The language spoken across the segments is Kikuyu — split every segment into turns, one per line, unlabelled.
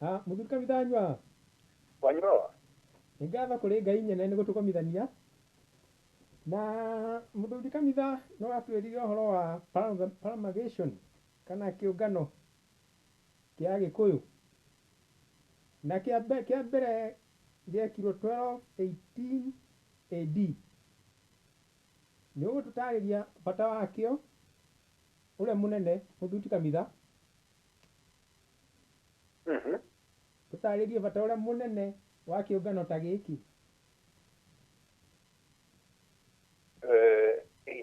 Mũthuri Kamithanyua.
Wanyua.
Nĩ ngatho kũrĩ Ngai nyene nĩ gũtũkomithania. Na mũthuri Kamitha no atwĩrire ũhoro wa promulgation kana kĩũngano kĩa Gĩkũyũ. Na kĩa mbere gĩekirwo 1218 AD. Nĩ ũgũtũtarĩria bata wakĩo ũrĩa mũnene mũthuri Kamitha. Tũtarĩrie bata ũrĩa mũnene wa kĩũngano ta gĩkĩ.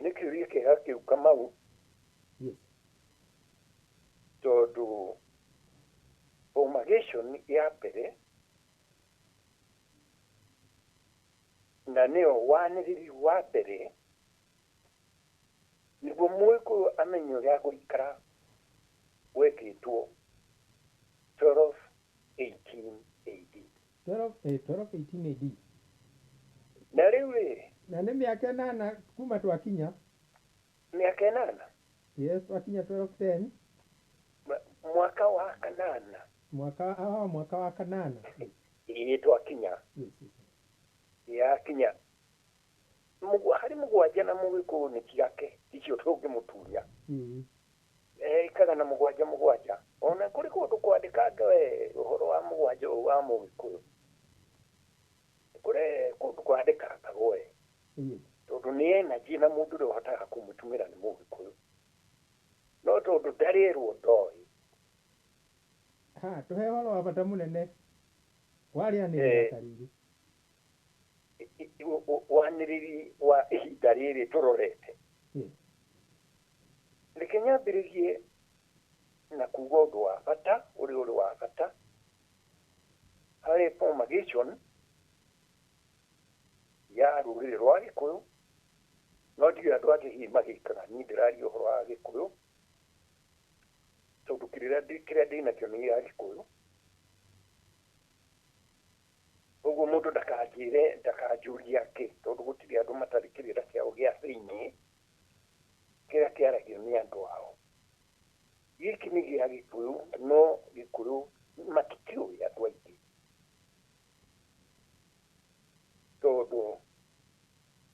Nĩ kĩũria kĩega kĩu Kamau.
Yes.
Tondũ promulgation ya mbere na nĩyo wanĩrĩri wa mbere nĩguo Mũgĩkũyũ amenye ũrĩa agũikara wekĩtwo 1218 AD.
1218 AD.
Na rĩu rĩ,
na nĩ mĩaka 8 kuma twakinya.
Mĩaka 8?
Yes, twakinya 1210.
Mwaka wa kanana.
Mwaka wa kanana.
Ĩĩ, twakinya.
Yes, yes.
Yakinya. Harĩ mũgwanja na Mũgĩkũyũ nĩ ciake, icio tũngĩmũtunya. Ĩkaga na mũgwanja mũgwanja. Ona kũrĩ kũndũ kwandĩkanga we ũhoro wa mũgwanja ũyũ wa Mũgĩkũyũ. Kũrĩ kũndũ kwandĩkanga we. Tondũ nĩ energy na mũndũ ũrĩa ũhotaga kũmũtũmĩra nĩ Mũgĩkũyũ. No tondũ ndarĩrwo ndoĩ.
Ha, tũhe ũhoro wa bata mũnene. Warĩanĩrĩra ta rĩrĩ.
Wanĩrĩri wa ihinda rĩrĩ tũrorete. Reke nyambĩrĩrie na kuga ũndũ wa bata, ũrĩa ũrĩ wa bata harĩ promulgation ya rũrĩrĩ rwa Gĩkũyũ. No ndiũĩ andũ angĩ hihi magĩkaga, niĩ ndĩraria ũhoro wa Gĩkũyũ tondũ kĩrĩa ndĩnakĩo nĩ gĩa Gĩkũyũ. Ũguo mũndũ ndakanjĩre, ndakanjũrie akĩ, tondũ gũtirĩ andũ matarĩ kĩrĩra kĩao gĩa thĩiniĩ kĩrĩa kĩaragio nĩ andũ ao. Gĩkĩ nĩ gĩa Gĩkũyũ, no Gĩkũyũ matikĩũĩ andũ aingĩ tondũ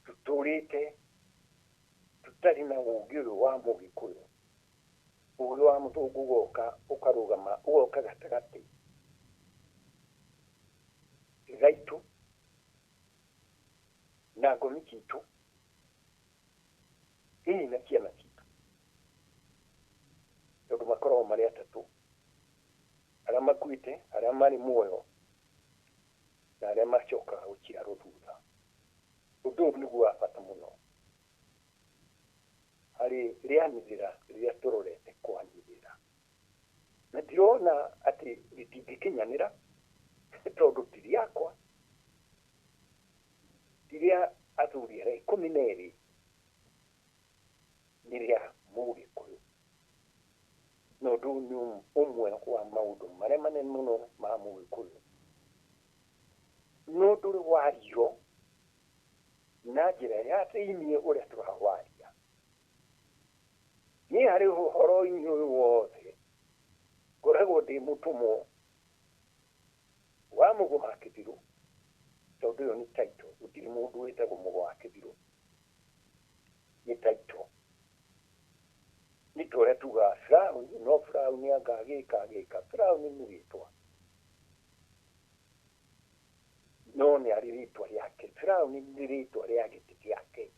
tũtũrĩte tũtarĩ na ũũgĩ ũyũ wa Mũgĩkũyũ. Ũũgĩ wa mũthũngũ ũgoka ũkarũgama, ũgoka gatagatĩ gaitũ na ngomi citũ hihi na ciana citũ, tondũ makoragwo marĩ atatũ, arĩa makuĩte, arĩa marĩ muoyo na arĩa macokaga gũciarwo thutha. Ũndũ ũyũ nĩguo wa bata mũno harĩ rĩanĩrĩra rĩrĩa tũrorete kwanĩrĩra, na ndirona atĩ rĩtingĩkinyanĩra tondũ ti rĩakwa, ti rĩa athuri arĩa 12, nĩ rĩa Mũgĩkũyũ. Na ũndũ ũyũ nĩ ũmwe wa maũndũ marĩa manene mũno ma Mũgĩkũyũ. No ndũrĩ wario na njĩra ya thĩiniĩ ũrĩa tũrawaria. Niĩ harĩ ũhoro-inĩ ũyũ wothe ngoragwo ndĩ mũtũmwo wa Mũgo wa Kĩbirũ, tondũ ĩyo nĩ title. Gũtirĩ mũndũ wĩtagwo Mũgo wa Kĩbirũ, nĩ title. Nĩ ta ũrĩa tugaga Firaũni, no Firaũni anga agĩka agĩka. Firaũni nĩ rĩtwa, no nĩ arĩ rĩtwa rĩake. Firaũni nĩ rĩtwa rĩa gĩtĩ gĩake,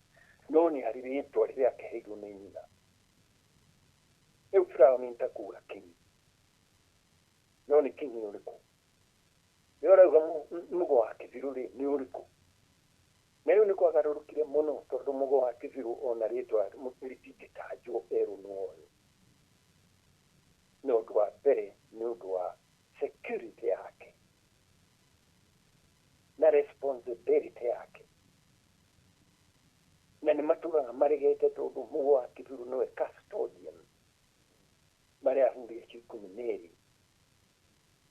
no nĩ arĩ rĩtwa rĩrĩa akĩheirwo nĩ nyina. Rĩu Firaũni nĩ ta kuga kinyi, no nĩ kinyi ũrĩkũ? Nĩ ũrauga Mũgo wa Kĩbirũ rĩ, nĩ ũrĩkũ? Na rĩu nĩ kwagarũrũkire mũno tondũ Mũgo wa Kĩbirũ ona rĩtwa rĩtingĩtanjwo erwo nĩ ũyũ. Nĩ ũndũ wa mbere nĩ ũndũ wa security yake na responsibility yake, na nĩ matũraga maregete tondũ Mũgo wa Kĩbirũ nĩwe custodian marĩa athuri acio 12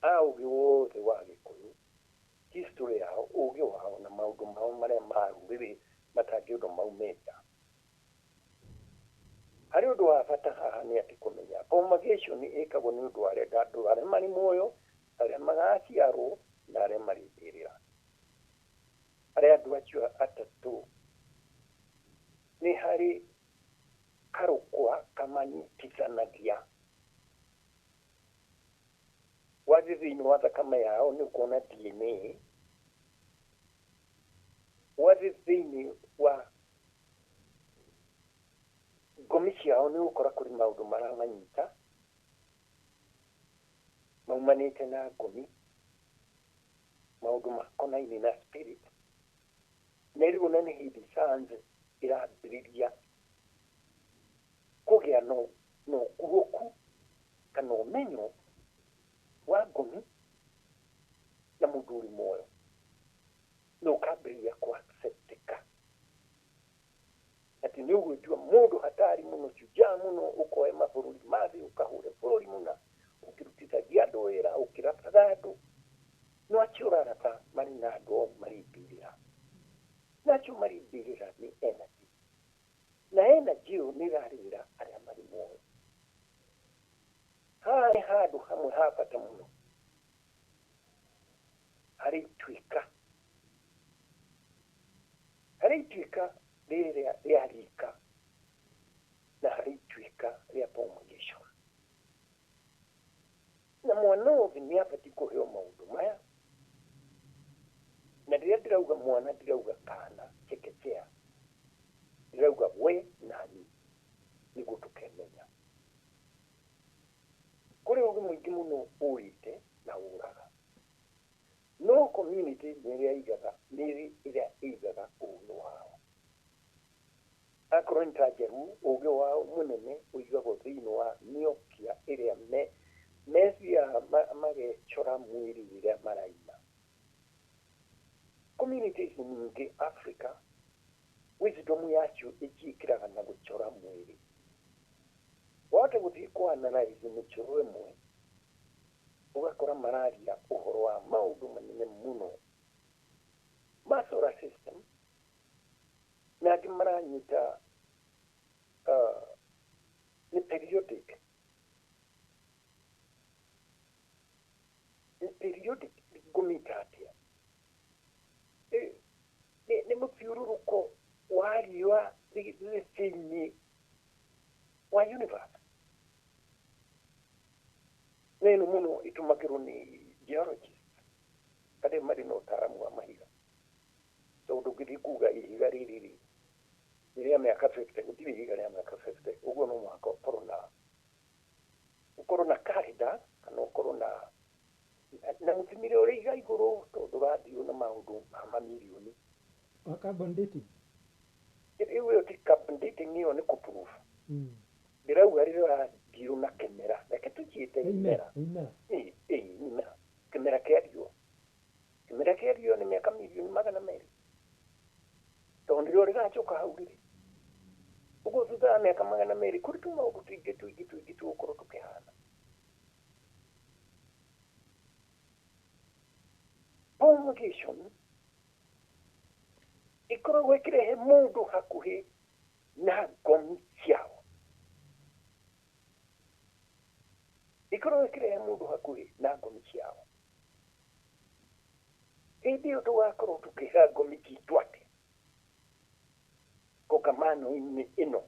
a ũgĩ wothe wa Gĩkũyũ, history yao, ũgĩ wao na maũndũ mao marĩa ma rũrĩrĩ matangĩũndũ maumĩte. Harĩ ũndũ wa bata haha nĩ atĩ kũmenya promulgation ĩkagwo nĩ ũndũ wa andũ arĩa marĩ muoyo Arĩa magaciarwo na arĩa marĩ mbĩrĩra. Arĩa andũ acio atatũ nĩ harĩ karũkwa kamanyitithanagia. Wathiĩ thĩinĩ wa thakame yao nĩ ũkuona DNA. Wathiĩ thĩinĩ wa ngomi ciao nĩ ũgũkora kũrĩ maũndũ maramanyita maumanĩte na ngomi, maũndũ makonainie na spirit. Na rĩu ona nĩ hĩndĩ science ĩrambĩrĩria kũgĩa na ũkuũku kana ũmenyo wa ngomi na mũndũ ũrĩ muoyo, na ũkambĩrĩria kũ-acceptĩka atĩ nĩ ũgwĩtua mũndũ hatari mũno, shujaa mũno, ũkoe mabũrũri ma thĩ, ũkahũre bũrũri mũna, ũkĩrutithagia andũ wĩra, ũkĩrataga andũ. No acio ũrarata marĩ na andũ o marĩ mbĩrĩra, na acio marĩ mbĩrĩra nĩ energy, na energy ĩyo nĩ ĩrarĩrĩra arĩa marĩ muoyo. Haha nĩ handũ hamwe ha bata mũno harĩ ituĩka, harĩ ituĩka rĩrĩa rĩa rika na harĩ ituĩka rĩa promulgation. Na mwana wothe nĩ abatiĩ kũheo maũndũ maya. Na rĩrĩa ndĩrauga mwana, ndĩrauga kana chekechea, ndĩrauga we nani, nĩguo tũkemenya. Kũrĩ ũgĩ mũingĩ mũno ũrĩte na ũraga, no community nĩ ĩrĩa ĩigaga, nĩ ĩrĩa ĩigaga ũgĩ wao. Akorwo nĩ ta Njaruo, ũgĩ wao mũnene ũigagwo thĩinĩ wa mĩokia ĩrĩa methiaga magechora mwĩrĩ rĩrĩa maraina. Communities nyingĩ Africa, wisdom yacio ĩciĩkĩraga na gũchora mwĩrĩ. Wahota gũthiĩ kũ analyze mĩchoro ĩmwe, ũgakora mararia ũhoro wa maũndũ manene mũno ma solar system, na angĩ maranyita nĩ periodic, nĩ periodic ngũmĩta atĩa, nĩ mũthiũrũrũko wa riũa thĩinĩ wa universe. Na ĩno mũno ĩtũmagĩrwo nĩ geologists arĩa marĩ na ũtaaramu wa mahiga, tondũ ndũngĩthiĩ kuga ihiga rĩrĩ rĩ nĩ rĩa mĩaka 50, gũtirĩ ihiga rĩa mĩaka 50. Ũguo no mũhaka ũkorwo na calendar, kana ũkorwo na mũthimĩre ũrĩa iga igũrũ, tondũ ũrathiĩ na maũndũ ma mamirioni.
Wa carbon dating.
Rĩu ĩyo ti carbon dating, ĩyo nĩ kũ-proof. Ndĩrauga rĩrĩa ũrathiĩ na kĩmera, reke tũciĩte imera.
Imera.
Ĩĩ, imera, kĩmera kĩa riũa, kĩmera kĩa riũa nĩ mĩaka mirioni 200, tondũ nĩrĩo rĩgacoka hau rĩrĩ. Ũguo thutha wa mĩaka 200 kũrĩ tũmaũndũ tũingĩ tũingĩ tũingĩ tũgũkorwo tũkĩhana. Promulgation ĩkoragwo ĩkĩrehe mũndũ hakuhĩ na ngomi ciao, ĩkoragwo ĩkĩrehe mũndũ hakuhĩ na ngomi ciao. Hĩndĩ ĩyo tũgakorwo tũkĩra ngomi citũ atĩ kongamano-inĩ ĩno,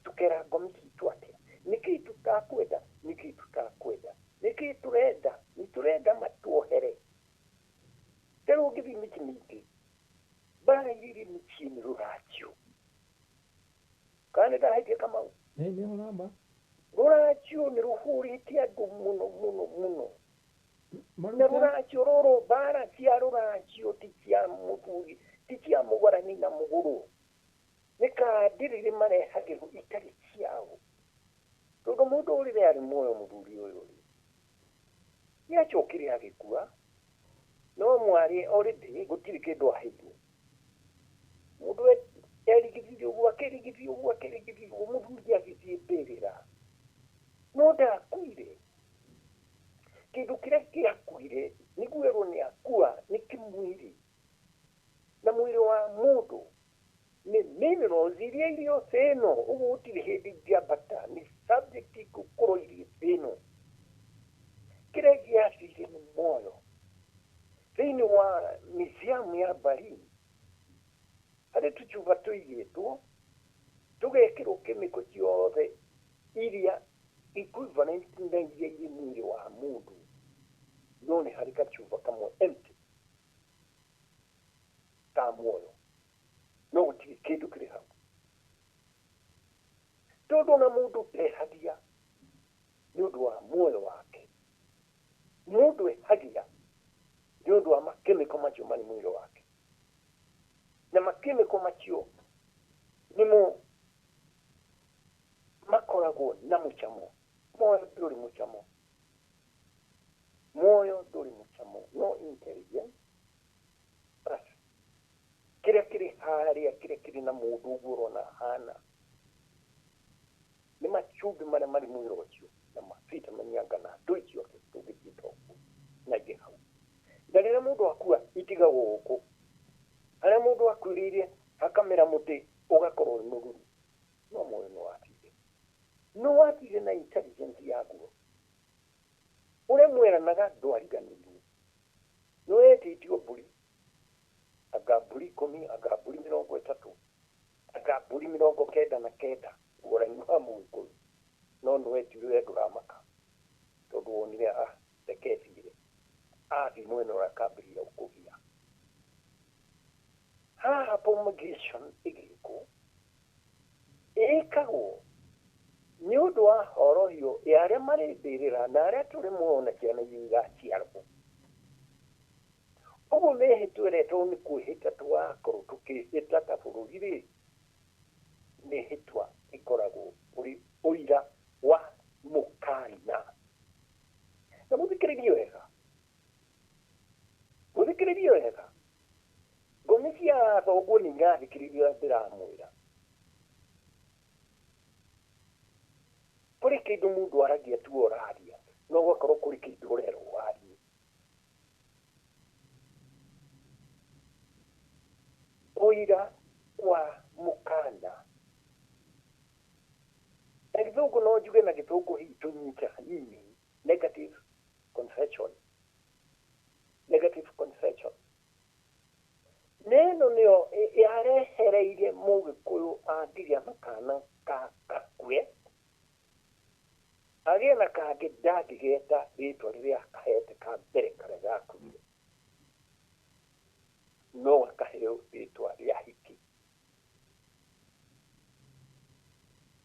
tũkera ngomi citũ atĩa, nĩkĩĩ tũtakwenda, nĩkĩĩ tũtakwenda, nĩkĩĩ tũrenda, nĩ tũrenda matuohere. Rĩu ũngĩthiĩ mĩciĩ mĩingĩ, mbara iria irĩ mĩciĩ nĩ rũracio. Kana nĩ ndahĩtia, Kamau?
Nĩ ũramba.
Rũracio nĩ rũhũrĩte andũ mũno mũno mũno. Na rũracio rũrũ, mbara cia rũracio ti cia mũthuri, ti cia mũgũrani na mũgũrũ, nĩ kandi rĩrĩ marehagĩrwo itarĩ ciao. Tondũ mũndũ ũrĩa arĩ muoyo, mũthuri ũyũ rĩ, nĩ acokire agĩkua, no mwarĩ already gũtirĩ kĩndũ aheirwo. Mũndũ erigithirie ũguo, akĩrigithia ũguo, akĩrigithia ũguo, mũthuri agĩthiĩ mbĩrĩra, no ndakuire. Kĩndũ kĩrĩa kĩakuire nĩguo erwo nĩ akua nĩ kĩmwĩrĩ, na mwĩrĩ wa mũndũ nĩ minerals iria irio thĩ ĩno, ũguo gũtirĩ hĩndĩ ingĩambata, nĩ subject igũkorwo irĩ thĩ ĩno. Kĩrĩa gĩathire nĩ Thĩinĩ wa museum ya Berlin harĩ tũcuba tũigĩtwo tũgekĩrwo kĩmĩko ciothe iria equivalent na iria irĩ mwĩrĩ wa mũndũ, no nĩ harĩ gacuba kamwe empty ka muoyo, no gũtirĩ kĩndũ kĩrĩ hau, tondũ ona mũndũ ndehagia nĩ ũndũ wa muoyo wake, mũndũ ehagia nĩ ũndũ wa makemiko macio marĩ mwĩrĩ wake, na makemiko macio nĩmo makoragwo na mũcamo. Muoyo ndũrĩ mũcamo, muoyo ndũrĩ mũcamo, no intelligence bas kĩrĩa kĩrĩ harĩa, kĩrĩa kĩrĩ na mũndũ ũguo ũrona hana nĩ macumbĩ marĩa marĩ mwĩrĩ ũcio na mavitamini anga na ndũ icio tũngĩciĩta ũguo na ingĩ hau. Na rĩrĩa mũndũ akua itigagwo gũkũ, harĩa mũndũ akuĩrĩire hakamera mũtĩ ũgakorwo wĩ mũruru, no muoyo nĩ wathire, nĩ wathire na intelligence yaguo. Ũrĩa mweranaga ndwariganĩirwo, nĩ wetĩtio mbũri, anga mbũri 10, anga mbũri 30, anga mbũri 99, ũrani wa mũgĩkũyũ, no nĩ wetirwo we ndũramaka tondũ wonire reke thire, athiĩ mwena ũrĩa akambĩrĩria gũkũgia. Haha promulgation ĩgĩkwo ĩkagwo nĩ ũndũ wa horohio ya arĩa marĩ mbĩrĩra na arĩa tũrĩ muoyo na ciana iria igaciarwo. Ũguo mĩhĩtwa ĩrĩa tondũ nĩ kwĩhĩta tũgakorwo tũkĩhĩta ta bũrũri rĩ, mĩhĩtwa ĩkoragwo ũrĩ ũira wa mũkana. Na mũthikĩrĩrie wega, mũthikĩrĩrie wega, ngũmi cia thoguo nĩ irathikĩrĩria ndĩramwĩra. Kũrĩ kĩndũ mũndũ aragia tu ũraria, no gũgakorwo kũrĩ kĩndũ ũrerwo warie. Ũira wa mũkana. Na gĩthũngũ no njuge na gĩthũngũ hihi tũnyite hanini, negative confession. Negative confession. Neno nĩyo yarehereirie mũgĩkũyũ angĩgĩa na kana gakue, agĩe na kangĩ ndangĩgeta rĩtwa rĩrĩa akahete ka mbere karĩa gakuire, no gakaheo rĩtwa rĩa hiki,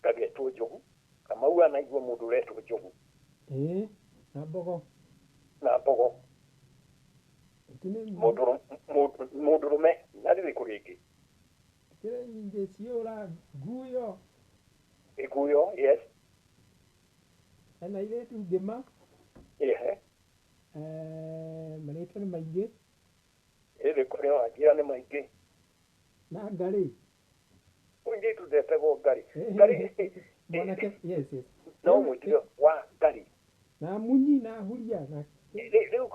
kagetwo Njogu. Kamau anaigua mũndũ ũretwo Njogu.
Ĩĩ, na Mbogo.
Na Mbogo. Mũndũrũme na rĩrĩkũ rĩngĩ?
Kĩrĩ nyingĩ ciũra nguyo.
Iguyo, yes.
Hena airĩtu ngĩma.
Ehe.
Marĩtwa nĩ maingĩ.
Ĩrĩ kũrĩa wanjĩra nĩ maingĩ.
Na Ngarĩ.
Mũirĩtu ndetagwo Ngarĩ. Ngarĩ.
Mwanake, yes, yes.
No mwĩtire wa Ngarĩ.
Na Munyi na Huria na
rĩu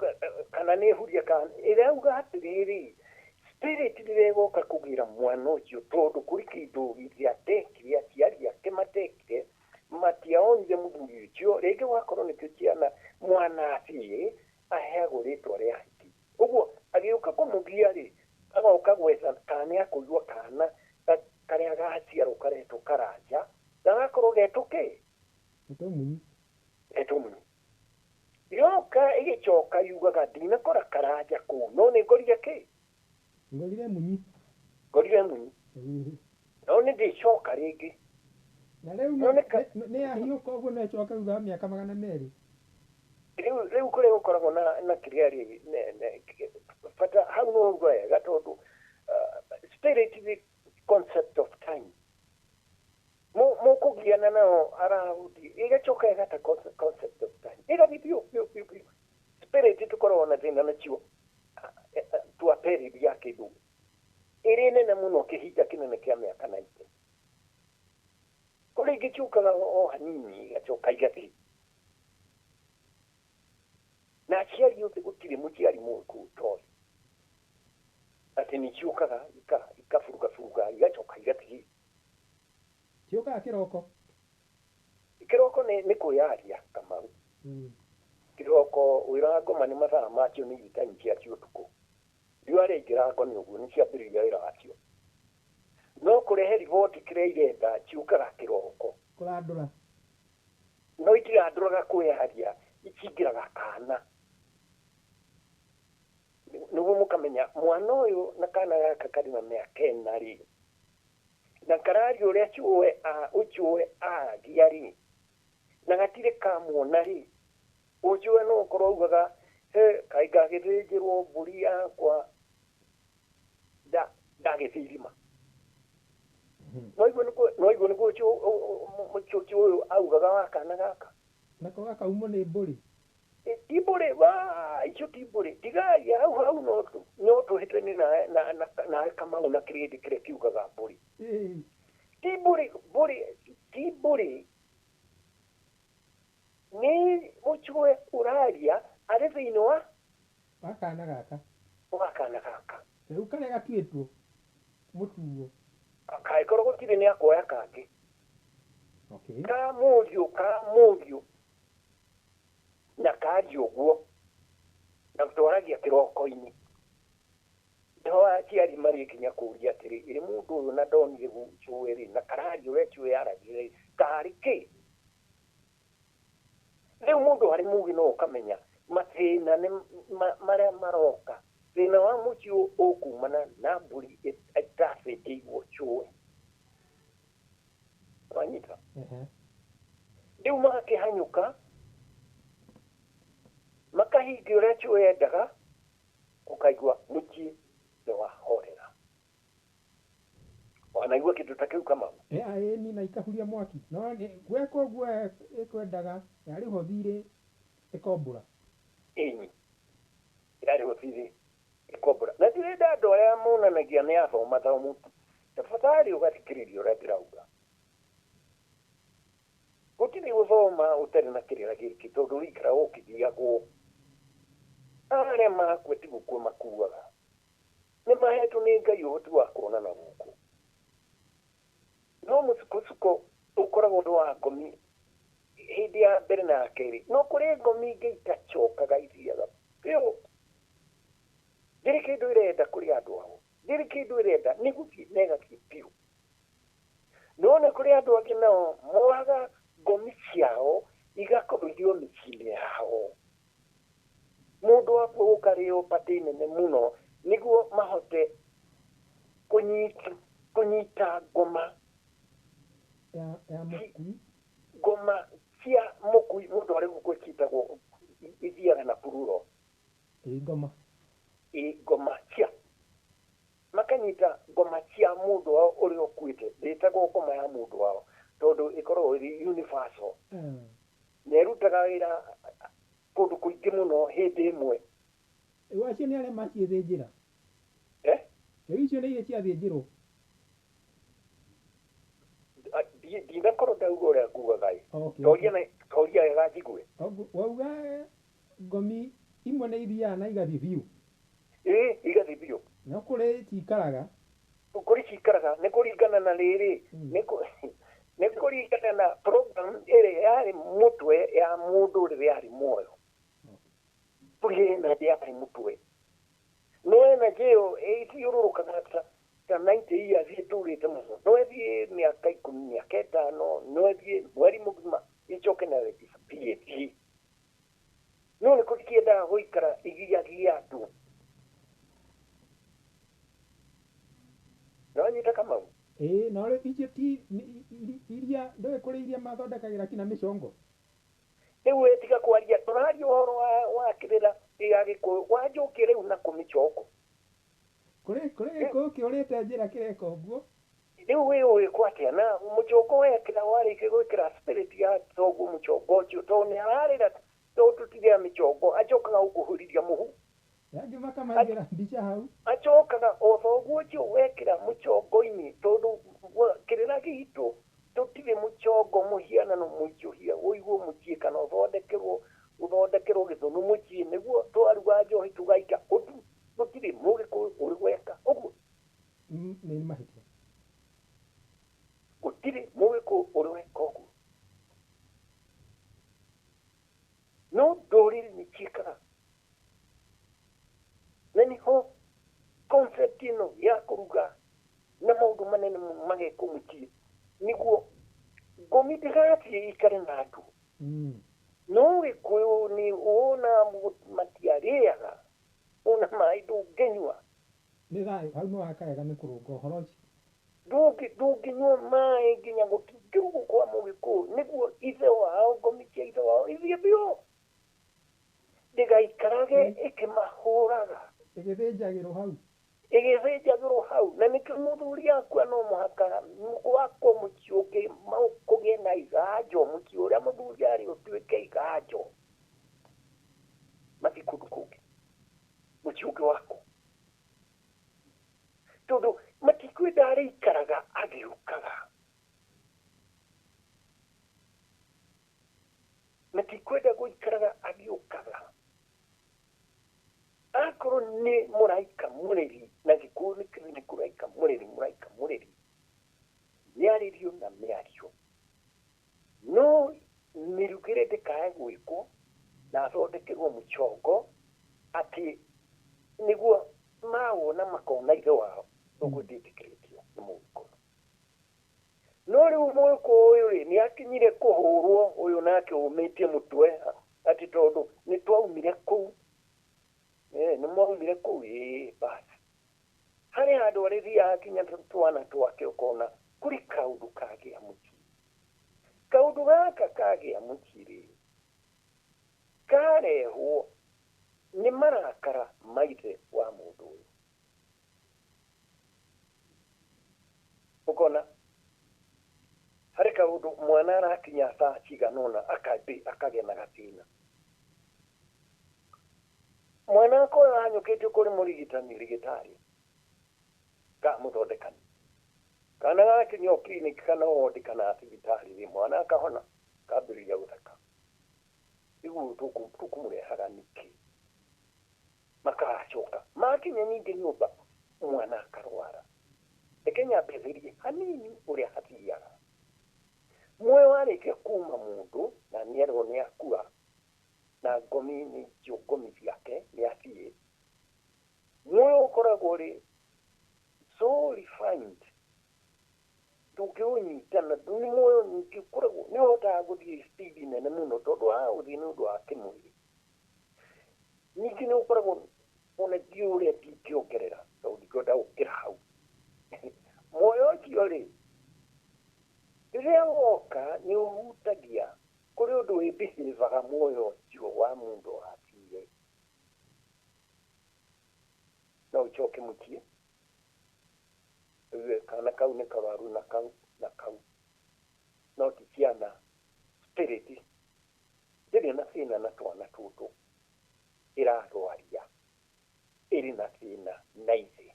kana nĩ Huria kana ĩrauga atĩrĩrĩ, spirit rĩrĩa ĩgoka kũgĩra mwana ũcio, tondũ kũrĩ kĩndũ gĩatekire, aciari ake matekire, matiaonire mũthuri ũcio, rĩngĩ wakorwo nĩkĩo ciana mwana athiĩ aheagwo rĩtwa rĩa hiki. Ũguo agĩũka kũmũgia rĩ, agoka gwetha kana nĩ akũigua kana karĩa gaciarwo karetwo Karanja, gagakorwo getwo kĩ?
Getwo Munyi.
Getwo Munyi. Yoka ĩgĩcoka yugaga ndinakora Karanja kũu, no nĩ ngorire kĩ?
Ngorire Munyi.
Ngorire Munyi. No nĩ ndĩcoka rĩngĩ.
Na rĩu nĩ yahiũka ũguo no ĩcoke thutha wa mĩaka 200.
Rĩu kũrĩa gũkoragwo na kĩrĩa rĩ, bata hau no uga wega tondũ spirit is the concept of time. Mũkũgiana nao araundi ĩgacoka ĩgata concept of time, ĩgathiĩ biũ biũ biũ biũ. Spirit tũkoragwo na thĩna nacio twa period ya kĩndũ ĩrĩ nene mũno, kĩhinda kĩnene kĩa mĩaka 90. Kũrĩ ingĩ ciũkaga o hanini igacoka igathiĩ. Na aciari othe gũtirĩ mũciari mũgĩkũyũ ũtoĩ atĩ nĩ ciũkaga ikaburugaburuga igacoka igathiĩ.
Ciũkaga kĩroko.
Kĩroko nĩ kwĩyaria Kamau. Kĩroko wĩra wa ngoma nĩ mathaa macio nĩ itani ciacio ũtukũ. Riũa rĩaingĩra ngoni ũguo nĩ ciambĩrĩria wĩra wacio. No kũrehe riboti kĩrĩa irenda ciũkaga kĩroko.
Kũrandũra.
No itirandũraga kwĩyaria, icingĩraga kana. Nĩguo mũkamenya mwana ũyũ na kana gaka karĩ na mĩaka ĩna rĩ, na kararia ũrĩa ũcũe aragia rĩ, na gatirĩ kamuona rĩ, ũcũe no ũkorwo augaga he kaĩ ngagĩthĩnjĩrwo mbũri yakwa ndagĩthiĩ irima. No iguo nĩguo mũcũci ũyũ augaga wa kana gaka.
Nako gakaumwo nĩ mbũri.
Ti mbũri, icio ti mbũri. Tigaria hau hau no tũhĩtanie na Kamau na kĩrĩndĩ kĩrĩa kiugaga mbũri. Ti mbũri, mbũri, ti mbũri. Nĩ mũcũe ũraria arĩ thĩinĩ wa
kana gaka.
Wa kana gaka.
Rĩu karĩa gatuĩtwo mũtuo.
Kaĩkorwo gũtirĩ nĩ akoya kangĩ.
Okay.
Ka mũriũ na karia ũguo na twaragia kĩroko-inĩ. Nĩho aciari marĩkinya kũũria atĩrĩ, ĩrĩ mũndũ ũyũ na ndonire cũe rĩ, na kararia ũrĩa cũe aragia rĩ, karĩ kĩ? Rĩu mũndũ arĩ mũgĩ no ũkamenya mathĩna nĩ marĩa maroka. Thĩna wa mũciĩ ũkumana na mbũri ĩtathĩnjĩirwo cũe. Wanyita? Rĩu magakĩhanyũka makahingia ũrĩa cũe endaga, ũkaigua mũciĩ nĩ wahorera. Wanaigua kĩndũ ta kĩu Kamau?
Ĩni na ikahuria mwaki. No gweka ũguo ĩkwendaga yarĩhwo thirĩ ĩkombũra.
Ĩni yarĩhwo thirĩ ĩkombũra. Na ndirenda andũ arĩa monanagia nĩ athoma thomu, tafadhali ũgathikĩrĩria ũrĩa ndĩrauga. Gũtirĩ gũthoma ũtarĩ na kĩrĩra gĩkĩ tondũ ũikara ũkĩgiagwo. Arĩa makua ti gũkua makuaga. Nĩ mahetwo nĩ Ngai ũhoti wa kuona na gũkũ. No mũsukosuko ũkoragwo ũndũ wa ngomi hĩndĩ ya mbere na ya kerĩ. No kũrĩ ngomi ingĩ itacokaga ithiaga biũ. Ndirĩ kĩndũ ĩrenda kũrĩ andũ ao. Ndirĩ kĩndũ ĩrenda nĩ gũthiĩ na ĩgathiĩ biũ. No nĩ kũrĩ andũ angĩ nao moaga ngomi ciao igakorwo irĩ o mĩciĩ-inĩ yao. Mũndũ wakua gũkarĩo patĩ nene mũno nĩguo mahote kũnyita ngoma
ya mũkui.
Ngoma cia mũkui mũndũ arĩ gũkũ ciĩtagwo ithiaga na pururo.
Ĩ ngoma.
Ĩ ngoma cia. Makanyita ngoma cia mũndũ wao ũrĩa ũkuĩte. Ndĩtagwo ngoma ya mũndũ wao tondũ ĩkoragwo ĩrĩ universal. Na ĩrutaga wĩra kũndũ kũingĩ mũno hĩndĩ ĩmwe.
Rĩu acio nĩ arĩa maciĩthĩnjĩra? Rĩu icio nĩ iria ciathĩnjĩrwo?
Ndinakorwo ndauga ũrĩa ngugaga ĩ. Toria wega njigue.
Wauga ngomi imwe nĩ ithiaga na igathiĩ biũ.
Ĩ igathiĩ biũ.
No kũrĩ cikaraga.
Kũrĩ cikaraga nĩ kũringana na rĩrĩ. Nĩ kũringana na program ĩrĩa yarĩ mũtwe ya mũndũ rĩrĩa yarĩ muoyo. Kũrĩ energy yarĩ mũtwe. No energy ĩyo ĩthiũrũrũkaga ta 90 years ĩtũrĩte mũno. No ĩthiĩ mĩaka 10, mĩaka 5, no ĩthiĩ mweri mũgima ĩcoke na disappear ĩthiĩ. No nĩ kũrĩ kĩendaga gũikara igiagia andũ. Nĩwanyita Kamau?
Ĩĩ, no rĩu icio ti iria ndũĩ kũrĩ iria mathondekagĩra kinya mĩcongo.
Rĩu we tiga kwaria, tũraria ũhoro wa kĩrĩra gĩa Gĩkũyũ, wanjũkie rĩu na kũmĩcongo.
Kũrĩ Gĩkũyũ kĩũrĩte njĩra kĩreka ũguo.
Rĩu wĩ ũgĩkwo atĩa na mũcongo wekĩra warĩkia gwĩkĩra spirit ya thoguo mũcongo ũcio tondũ nĩ ararĩra tondũ tũtirĩ a mĩcongo acokaga gũkũhurithia mũhu.
Angĩ makamaigĩra mbica hau.
Acokaga o thoguo ũcio wekĩra mũcongo-inĩ tondũ kĩrĩra gitũ tũtirĩ mũcongo mũhianano mũicũhie ũigwo mũciĩ kana ũthondekerwo gĩthũnũ mũciĩ nĩguo twaruga njohi tũgaika gũtirĩ mũgĩkũyũ ũrĩ gweka ũguo.
Nĩ mahĩtia.
Gũtirĩ mũgĩkũyũ ũrĩ weka ũguo. No ndũrĩrĩ nĩ ciĩkaga. Na nĩho magekwo mũciĩ nĩguo ngomi ndĩgathiĩ ikare na andũ. No Gĩkũyũ nĩ wona matiarĩaga ona maĩ ndũngĩnyua.
Nĩ thayũ hau no hakaega nĩ kũrũnga ũhoro ũcio.
Ndũngĩnyua maĩ nginya gũtingĩrugwo kwa Mũgĩkũyũ nĩguo ithe wao ngomi cia ithe wao ithiĩ biũ ndĩgaikarage ĩkĩmahũraga
ĩgĩthĩnjagĩrwo hau.
Ĩgĩthĩnjagĩrwo hau na nĩkĩo mũthuri akua no mũhaka gwakwo mũciĩ ũngĩ kũgĩe na iganjo mũciĩ ũrĩa mũthuri arĩ ũtuĩke iganjo mathiĩ kũndũ kũngĩ mũciĩ ũngĩ wako tondũ matikwenda arĩikaraga agĩũkaga matikwenda gũikaraga agĩũkaga akorwo nĩ mũraika mũrĩri na Gĩkũyũ nĩ kũraika mũrĩri mũraika mũrĩri mĩarĩrio na mĩario no mĩrugĩre ndĩkae gwĩkwo na athondekerwo mũchongo atĩ nĩguo mawona makona ithe wao ũguo ndĩtĩkĩrĩtio nĩ Mũgĩkũyũ. No rĩu Mũgĩkũyũ ũyũ rĩ nĩ akinyire kũhũrwo ũyũ nake ũmĩtie mũtwe atĩ tondũ nĩ twaumire kũu nĩ mwaumire kũu ĩĩ basi harĩ handũ arĩthiaga kinya twana twake ũkona kũrĩ kaũndũ kagĩa mũciĩ kaũndũ gaka kagĩa mũciĩ rĩ karehwo nĩ marakara ma ithe wa mũndũ ũyũ ũkona harĩ kaũndũ mwana arakinya thaa cigana ũna akagĩa na gathĩna mwana akorwo ahanyũkĩtio kũrĩ mũrigitani rĩgĩtarĩ ka mũthondekani kana gakinya o clinic kana wodi kana thibitarĩ rĩ mwana akahona kambĩrĩria gũtheka rĩu tũkũmũrehaga nĩkĩ makacoka makinya ningĩ nyũmba mwana akarwara reke nyambĩrĩrie hanini ũrĩa hathiaga muoyo warĩkia kuma mũndũ na nĩerwo nĩ akua na ngomi nĩ icio ngomi ciake nĩ athiĩ muoyo ũkoragwo rĩ so refined ndũngĩũnyita na nĩ muoyo ningĩ ũkoragwo nĩ ũhotaga gũthiĩ speed nene mũno tondũ wa gũthiĩ nĩ ũndũ wa kĩmwĩrĩ ningĩ nĩ ũkoragwo ona ndiũĩ ũrĩa ndingĩongerera tondũ ndingĩenda gũkĩra hau muoyo ũcio rĩ rĩrĩa woka nĩ ũhutagia kũrĩ ũndũ wĩbĩhĩvaga muoyo ũcio wa mũndũ wathire no ũcoke mũciĩ kana kau nĩ karwaru na kau na kau no ti ciana spirit ndĩrĩ na thĩna na twana tũtũ ĩrarwaria ĩrĩ na thĩna na ithe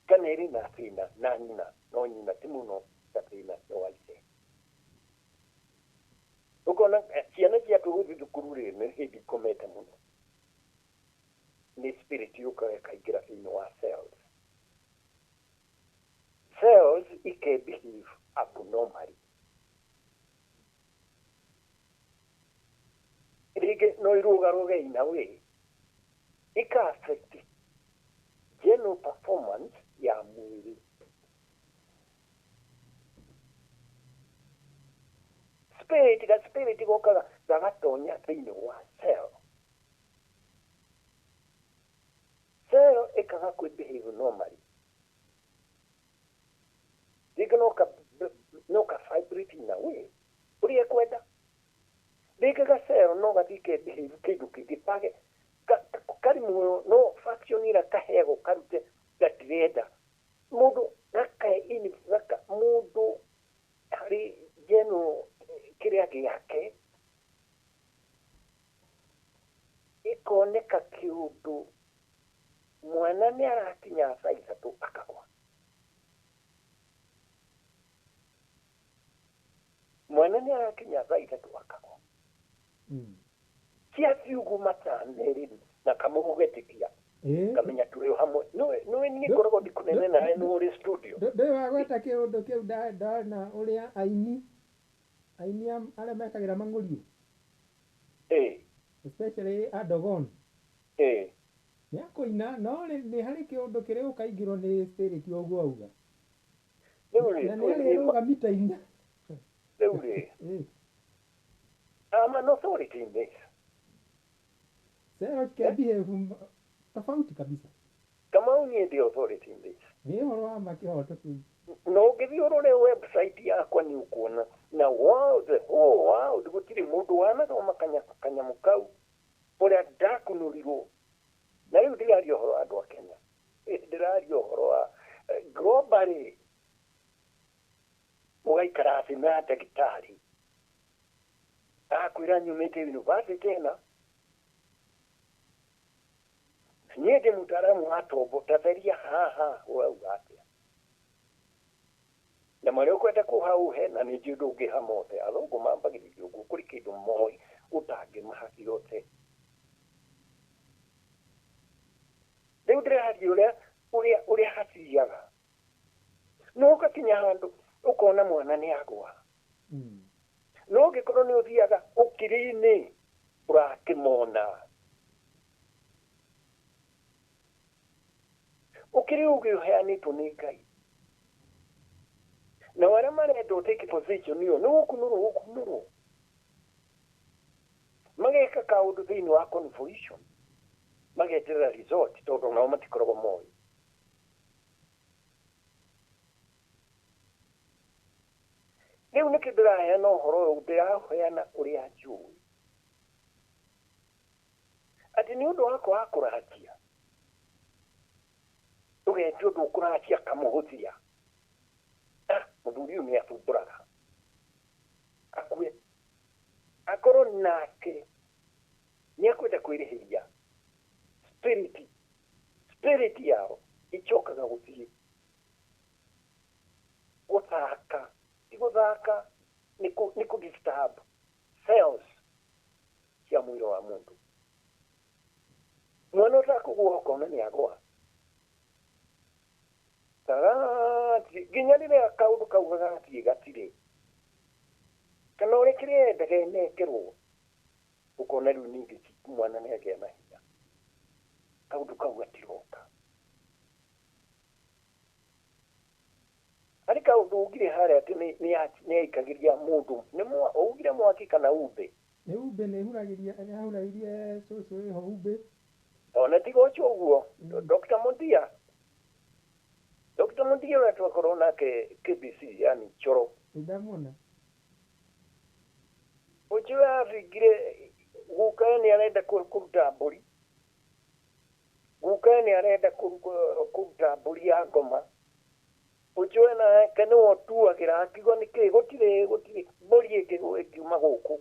kana ĩrĩ na thĩna na nyina no nyina ti mũno ta thĩna nĩ wa ithe ũkona ciana ciaku gũthiĩ thukuru rĩ nĩ hĩndĩ ikomete mũno nĩ spirit yũkaga ĩkaingĩra thĩinĩ wa cells cells ikebehave abnormally rĩngĩ no irũgarũge in a way ika affect general performance ya mwĩrĩ spirit ga spirit gokaga gagatonya thĩinĩ wa cell cell ĩkaga kwĩ behave normally rĩngĩ no ka vibrate in a way ũrĩa ĩkwenda rĩngĩ ga cell no gathiĩ ke behave kĩndũ kĩngĩ kage karĩ muoyo no function ĩrĩa kaheagwo karute gatirenda mũndũ gaka mũndũ harĩ general kĩrĩa gĩake ĩkoneka kĩũndũ mwana nĩ arakinya thaa ithatũ akagwa mwana nĩ arakinya thaa ithatũ akagwa ciathiĩ ũguo mathaa merĩ na kamũgũgetĩkia ngamenya tũrĩ o hamwe nĩwe niĩ ngoragwo ndĩ kũnene nawe nĩ ũrĩ studio
ndũĩ wagweta kĩũndũ kĩu ndona ũrĩa aini aini arĩa mekagĩra mang'ũriũ especially a Dogon nĩ akũina no nĩ harĩ kĩũndũ kĩrĩa ũkaingĩrwo nĩ spirit ũguo auga
Rĩu rĩ
Na nĩ arĩrũga mita 4.
Rĩu rĩ I'm an authority in this.
Sero can behave tofauti kabisa.
Kamau niĩ the authority in this.
Nĩ ũhoro wa ma kĩhoto kĩu.
Na ũngĩthiĩ ũrore website yakwa nĩ ũkuona na world, the whole world gũtirĩ mũndũ wanathoma kanyamũ kau ũrĩa ndakunũrirwo. Na rĩu ndĩraria ũhoro wa andũ a Kenya. Ndĩraria ũhoro wa globally. Ũgaikara thĩ na ndagĩtarĩ akwĩra nyumĩte university ĩna niĩ ndĩ mũtaaramu wa tombo tatheria haha ũrauga atĩa na marĩa ũkwenda kũha ũhe na nĩ njũĩ ndũngĩha mothe. Athũngũ mambagĩrĩria ũguo kũrĩ kĩndũ moĩ ũtangĩmaha gĩothe. Rĩu ndĩraria ũrĩa hathiaga no ũgakinya handũ ũkona mwana nĩ agwa. No ũngĩkorwo nĩ ũthiaga ũkiri-inĩ ũrakĩmona. Ũkiri ũngĩ ũheanĩtwo nĩ Ngai. Na arĩa marenda ũtake position ĩyo nĩ gũkunũrwo gũkunũrwo. Mageka kaũndũ thĩinĩ wa convolution. Mageterera result tondũ nao matikoragwo moĩ. Rĩu nĩkĩ ndĩraheana ũhoro ũyũ, ndĩraheana ũrĩa njũĩ. Atĩ nĩ ũndũ wakwa wa kũracia. Ndũgetio ũndũ ũkũracia kamũhũthia. Mũthuri ũyũ nĩ athumbũraga. Akue. Akorwo nake nĩ akwenda kwĩrĩhĩria. Spirit yao icokaga gũthiĩ gũthaka. Ti gũthaka nĩ kũ disturb cells cia mwĩrĩ wa mũndũ. Mwana ũtakũgũa ũkona nĩ agũa. Nginya rĩrĩa kaũndũ kau gagathiĩ gatirĩ. Kana ũrĩa kĩrĩa endaga ĩnengerwo ũkona rĩu ningĩ mwana nĩ agĩa na hinya. Kaũndũ kau gatiroka. Harĩ kaũndũ ugire harĩa atĩ nĩ aikagĩria mũndũ. Nĩ ugire mwaki kana umbe?
Nĩ umbe, nĩ ahuragĩria cũcũ ĩho umbe.
Ona tiga ũcio ũguo, Dr. Mundia. Dr. Mundia ũrĩa twakorwo nake KBC, yani Choro.
Nĩndamwona.
Ũcio athingire guka nĩ arenda kũruta mbũri. Guka nĩ arenda kũruta mbũri ya ngoma. Ũcio nake nĩwe ũtuagĩra akiuga nĩkĩ gũtirĩ mbũri ĩngĩ ĩkiuma gũkũ.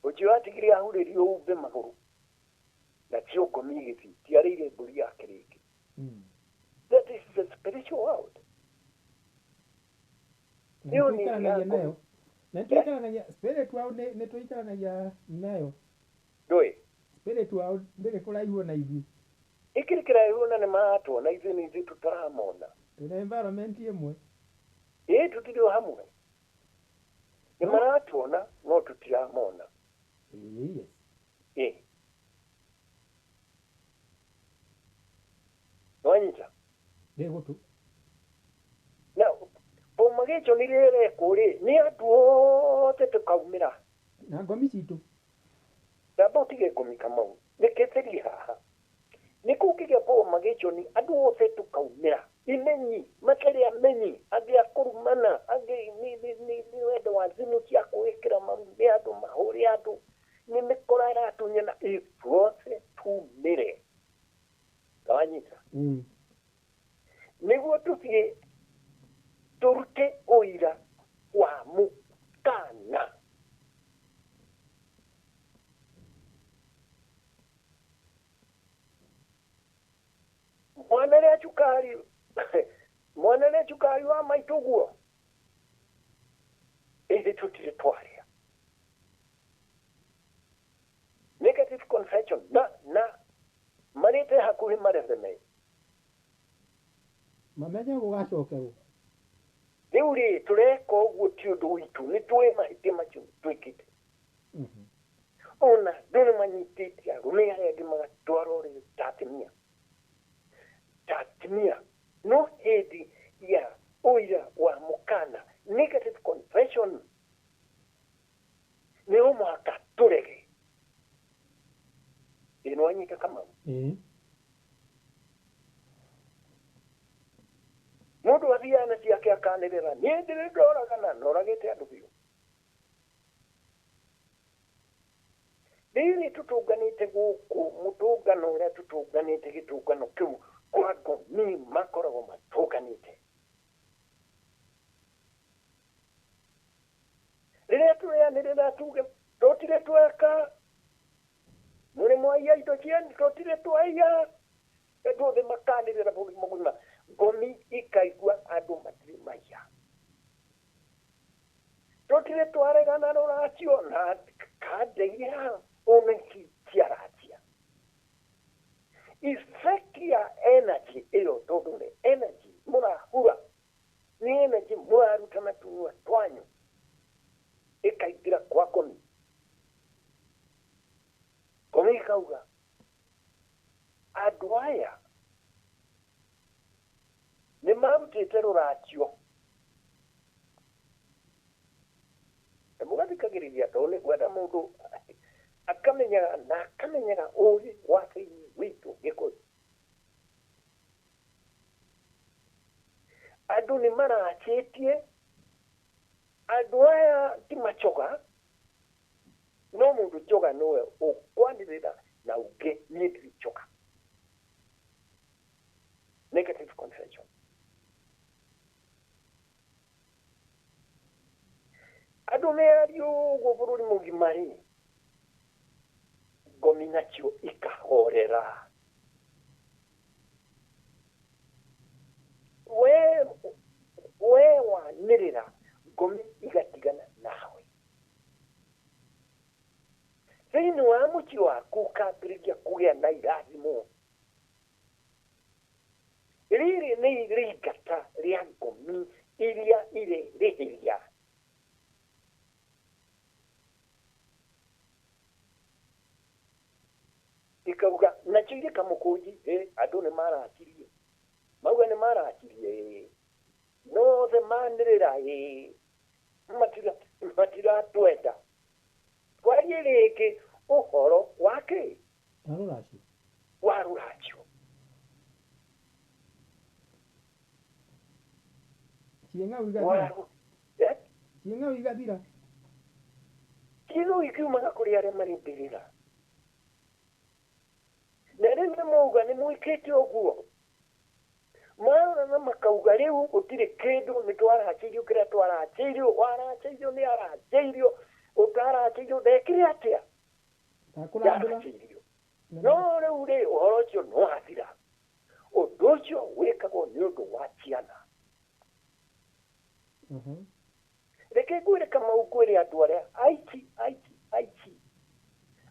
Ũcio atigire ahurĩrio umbe magũrũ. Na cio ngomi igĩthiĩ, tiarĩire mbũri yake rĩngĩ. That is the spiritual world.
Nĩ tũikaranagia nayo. Na nĩ spirit world nĩ tũikaranagia nayo.
Ndũĩ?
Spirit world ndĩrĩ kũraihu na ithuĩ.
Ĩkĩrĩ kĩraihu na nĩ maratuona ithuĩ nĩ ithuĩ tũtaramona.
Tũrĩ environment ĩmwe.
Ĩĩ tũtirĩ o hamwe. Nĩ maratuona no tũtiramona.
Yes.
Ĩĩ. Nĩwanyita?
Ndĩ gũtũ.
Na pomagĩcho nĩ rĩrekwo rĩ, nĩ andũ othe tũkaumĩra.
Na ngomi citũ.
Ndamba ũtige ngomi Kamau. Reke tũthiĩ haha. Nĩ kũngĩgĩa pomagĩcho nĩ andũ othe tũkaumĩra. Imenyi, matarĩ amenyi, angĩ a kũrumana, angĩ nĩ wendo wa thimũ cia kwĩkĩra maru, nĩ andũ mahũre andũ, nĩ mĩkora ĩratunyana, ithuothe tumĩre. Wanyita? Nĩguo tũthiĩ tũrute ũira wa mũkana. Mwana rĩa cukari wa maitũ ũguo ithuĩ tũtirĩ twaria. Negative confession na marĩte hakuhĩ maretheme.
Mamenye gũgacokerwo.
Rĩu rĩ tũreka ũguo ti ũndũ witũ, nĩ tũĩ mahĩtia macio twĩkĩte. Ona andũ nĩ manyitĩte arũme arĩa angĩ magatwarwo rĩ ta atumia. Ta atumia. No hĩndĩ ya Mũndũ athiaga na ciake akanĩrĩra niĩ ndĩrĩ ndoragana noragĩte andũ biũ. Rĩrĩ tũtũnganĩte gũkũ mũtũngano ũrĩa tũtũnganĩte gĩtũngano kĩu kwa ngomi makoragwo matũnganĩte. Rĩrĩa tũrĩanĩrĩra tuge tũtirĩ tweka mũrĩ mwaiya indo cianyu tũtirĩ twaiya andũ othe makanĩrĩra bũrũri mũgima ngomi ikaigua andũ matirĩ maiya. Tũtirĩ twaregana rũracio na kandeia ona ciaracia. Effect ya energy ĩyo tondũ nĩ energy mũrahura nĩ energy mũraruta na tũnua twanyu ĩkaingĩra kwa ngomi. Ngomi ikauga andũ aya nĩ marutĩte rũracio. Mũgathikagĩrĩria tondũ nĩ kwenda mũndũ akamenyaga na akamenyaga ũũgĩ wa thĩinĩ witũ Gĩkũyũ. Andũ nĩ maracĩtie andũ aya ti macoga no mũndũ njoga nĩwe ũkwanĩrĩra na ũngĩ niĩ ndirĩ njoga. Negative confession. Andũ meario ũguo bũrũri mũgima rĩ ngomi nacio ikahorera. We wanĩrĩra ngomi igatigana nawe. Thĩinĩ wa mũciĩ waku ũkambĩrĩria kũgĩa na irathimo. Rĩrĩ nĩ rĩingata rĩa ngomi iria irĩ rĩhĩria. Ikauga nacio irĩ kamũkũnji andũ nĩ maracirie mauga nĩ maracirie nothe manĩrĩra matiratwenda twarie rĩngĩ ũhoro wa kĩ wa rũracio.
Ciĩng'au igathira.
Ciĩng'au ikiumaga kũrĩ arĩa marĩ mbĩrĩra. Na rĩu nĩ mauga nĩ mwĩkĩte ũguo marora na makauga rĩu gũtirĩ kĩndũ nĩ twaracĩirio kĩrĩa twaracĩirio waracĩirio nĩ aracĩirio ũtaracĩirio ndekire atĩa ndaracĩirio. No rĩu rĩ ũhoro ũcio nĩ wathira. Ũndũ ũcio wĩkagwo nĩ ũndũ wa ciana. Reke ngwĩre Kamau ngwĩre andũ arĩa aici aici aici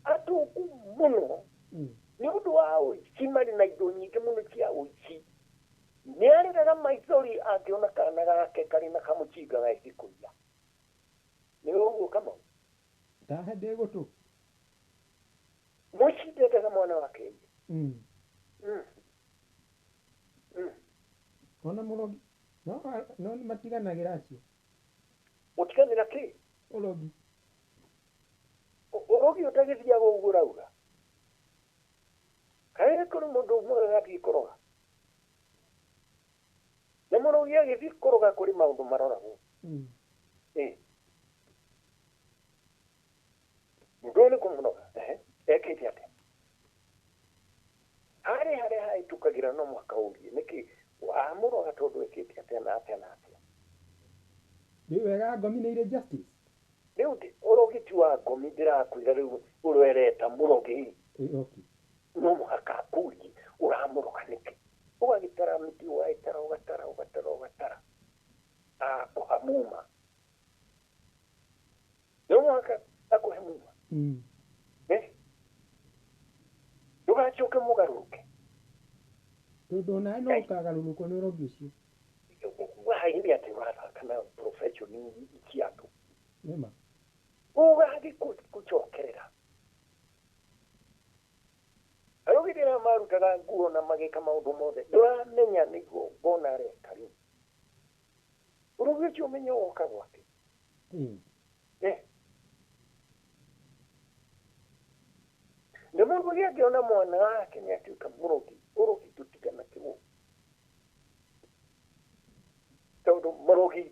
atũngu mũno nĩ ũndũ wa ũici marĩ na indo nyingĩ mũno cia ũici. Nĩ arĩraga maithori angĩona kana gake karĩ na kamũcinga gagĩthiĩ kũiya. Nĩ ũguo Kamau?
Ndahe ndĩ gũtũ.
Mũici ndendaga mwana wake aiye.
Ona mũrogi no nĩ matiganagĩra acio.
Gũtiganĩra kĩ?
Ũrogi.
Ũrogi ũtagĩthiaga ũguo ũrauga. Kaĩ kũrĩ mũndũ ũmwe agathiĩ kũroga. Na mũrogi agĩthiĩ kũroga kũrĩ maũndũ maroragwo. Mũndũ ũyũ nĩ kũmũroga ekĩte atĩa? Harĩ harĩa hahĩtũkagĩra no mũhaka ũrie nĩkĩ wamũroga tondũ ekĩte atĩa na atĩa na atĩa.
Nĩ wega ngomi nĩ irĩ justice.
Rĩu ũrogi ti wa ngomi ndĩrakwĩra rĩu ũrwereta mũrogi. No mũhaka akũrie ũramũroga nĩkĩ. Ũgagĩtara mĩtĩ ũgagĩtara ũgatara ũgatara ũgatara akũha muma. No mũhaka akũhe muma. Ndũgacoke mũgarũrũke.
Tondũ onawe no ũkagarũrũkwo nĩ ũrogi ũcio.
Waini atĩ ũrathaka na profession cia andũ.
Nĩma.
Ũgathiĩ gũcokerera. Arogi rĩrĩa marutaga nguo na magĩka maũndũ mothe ndũramenya nĩguo ngona areka rĩu. Ũrogi ũcio ũmenye woka gwake. Na mũndũ ũrĩa angĩona mwana wake nĩ atuĩka mũrogi, ũrogi ndũtiganagĩrwo. Tondũ mũrogi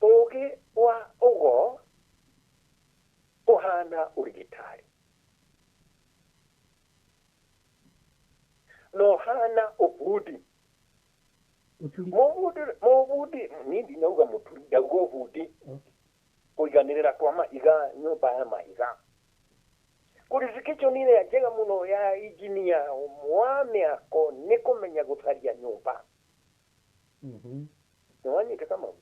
ũgĩ wa ũgo ũhana ũrigitari na ũhana ũbundi. Mũbundi niĩ ndinauga mũturi, ndauga ũbundi. Kũiganĩrĩra kwa mahiga, nyũmba ya mahiga. Qualification ĩrĩa njega mũno ya engineer wa mĩako nĩ kũmenya gũtharia nyũmba. Nĩ wanyita Kamau?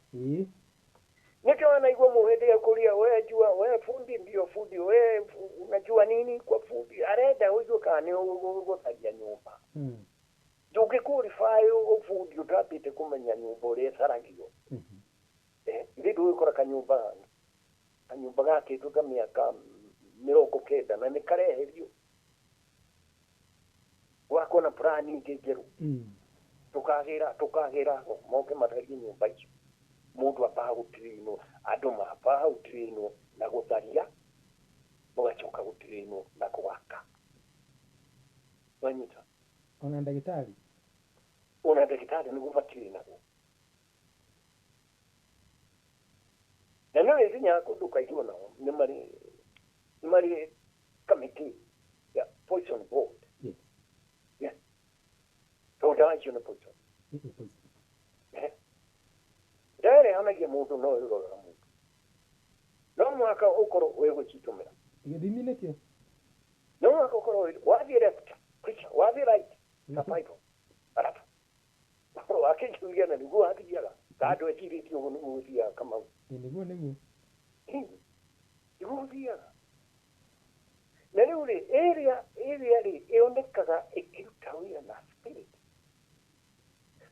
Nĩkĩo wanaigua mũhĩndĩ akũria, we jua, we fundi ndio fundi, we unajua nini kwa fundi, arenda ũigue kana nĩ ũgũtharia nyũmba. Ndũngĩ qualify ũbundi ũtambĩte kũmenya nyũmba ũrĩa ĩtharagio. Ithe ndũgĩkora kanyũmba gakĩtwo ta mĩaka 90 na nĩ kareherio gwakwo na plani ingĩ njerũ. Tũkagĩra moke matharie nyũmba icio. Mũndũ ambaga gũtirĩinwo, andũ mambaga gũtirĩinwo na gũtharia, mũgacoka gũtirĩinwo na gwaka. Wanyita?
Ona ndagĩtarĩ?
Ona ndagĩtarĩ nĩguo matirĩnagwo. Na no ĩthinyaga kũndũ ũkaigua nao nĩ marĩ kamĩtĩ ya poison board.
Yes.
Yes. Tondũ ndawa icio nĩ poison. Ndarehonagia mũndũ no ĩroraga mũndũ. No mũhaka ũkorwo ũĩ gũcitũmĩra.
Gĩthimi nĩkĩo?
No mũhaka ũkorwo wathiĩ left, kwicha, wathiĩ right, survival. Arabu. Wakĩnjũria na nĩguo wathiaga. Ka andũ ecirĩtie ũguo nĩguo gũthiaga Kamau.
Nĩguo nĩguo.
Nĩguo gũthiaga. Na rĩu rĩ, ĩrĩa rĩ ĩonekaga ĩkĩruta wĩra na spirit.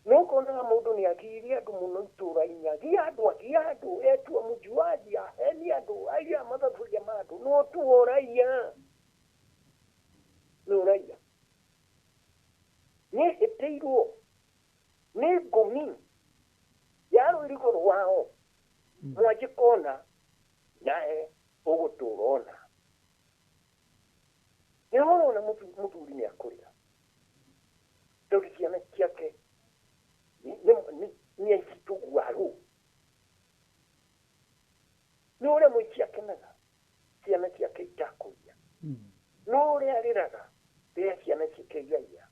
No ũkonaga mũndũ nĩ agiire andũ mũno itũũra-inĩ, agia andũ, etua mũjuaji, aheni andũ, aiya mathaburia ma andũ, no tu ũraiya. Nĩ ũraiya. Nĩ hĩtĩirwo nĩ ngũmi ya rũirigo rwao mwanjĩkona nae ũgũtũra ona. Nĩ ũrona mũthuri nĩ akũrĩra tondũ ciana ciake nĩ aicitũguarũ. Nĩ ũrĩa mũici akenaga ciana ciake itakũria. No ũrĩa arĩraga rĩrĩa ciana ciake iraiya.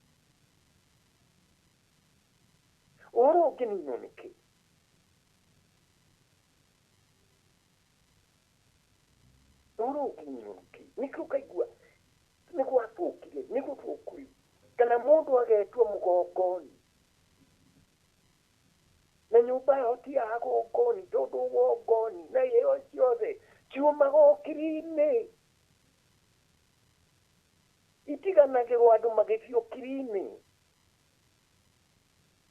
Ũhoro ũngĩninwo nĩkĩ? Ũhoro ũngĩninwo nĩkĩ? Nĩkĩo ũkaigua nĩ gwathũkire, nĩ gũthũku rĩu. Kana mũndũ agetua mũgongoni. Na nyũmba yao ti ya gongoni, tondũ gongoni na iheo ciothe ciumaga ũkiri-inĩ. Itiganagĩrwo andũ magĩthiĩ ũkiri-inĩ.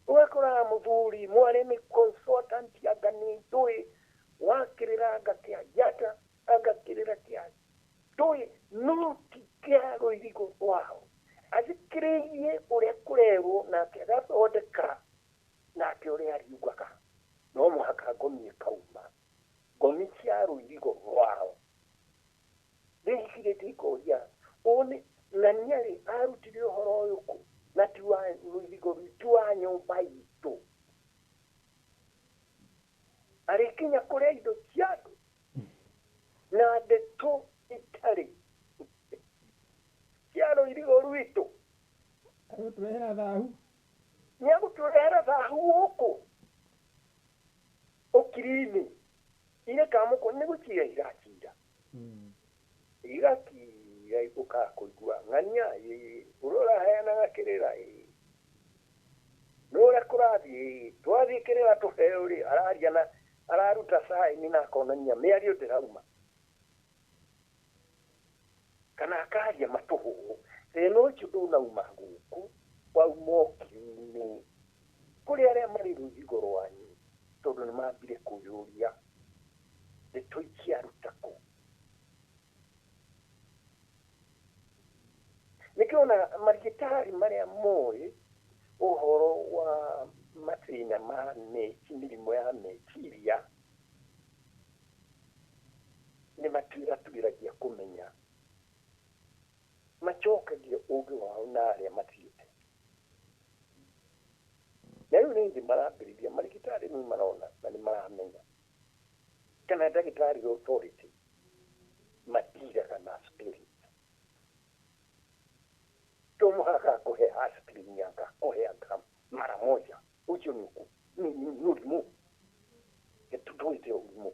Ũgakoraga mũthuri mwarĩ nĩ consultant anga nĩ ndũĩ wakĩrĩra anga kĩa njata anga kĩrĩra kĩa ndũĩ no ti kĩa rũirigo rwao. Athikĩrĩirie ũrĩa kũrerwo nake agathondeka nake ũrĩa ariugaga. No mũhaka ngomi ĩkauma. Ngomi cia rũirigo rwao. Rĩhikirĩte ikoria ũũ nĩ na nĩarĩ arutire ũhoro ũyũ kũ na ti wa rũirigo ti wa nyũmba itũ. Arĩkinya kũrĩa indo cia andũ na ndeto itarĩ cia rũirigo rwitũ.
Agũtũrehera thahu.
Nĩ agũtũrehera thahu gũkũ ũkiri-inĩ. Ire kamũko nĩ gũcira iracira. Igakira ũkaga kũigua ng'ania ũrĩa ũraheanaga kĩrĩra nĩ ũrĩa kũrathiĩ twathiĩ kĩrĩra tũheo rĩ araria na araruta saini na akonania mĩario ndĩrauma kana akaria matũhũhũ. Thĩna ũcio ndũnauma gũkũ wauma ũkiri-inĩ kũrĩ arĩa marĩ rũirigo rwanyu tondũ nĩ mambire kwĩyũria ndeto ici aruta kũ. Nĩkĩo ona marigitari marĩa moĩ ũhoro wa mathĩna ma mĩrimũ ya meciria nĩ matuĩratuĩragia kũmenya Macokagia ũũgĩ wao na arĩa mathiĩte. Na rĩu nĩ thĩ marambĩrĩria marigitari nĩ marona na nĩ maramenya kana ndagĩtarĩ authority matiraga na spirit. To mũhaka akũhe aspirin akakũhe anga mara moja. Ũcio nĩ ũrimũ. Tũtũĩte ũrimũ.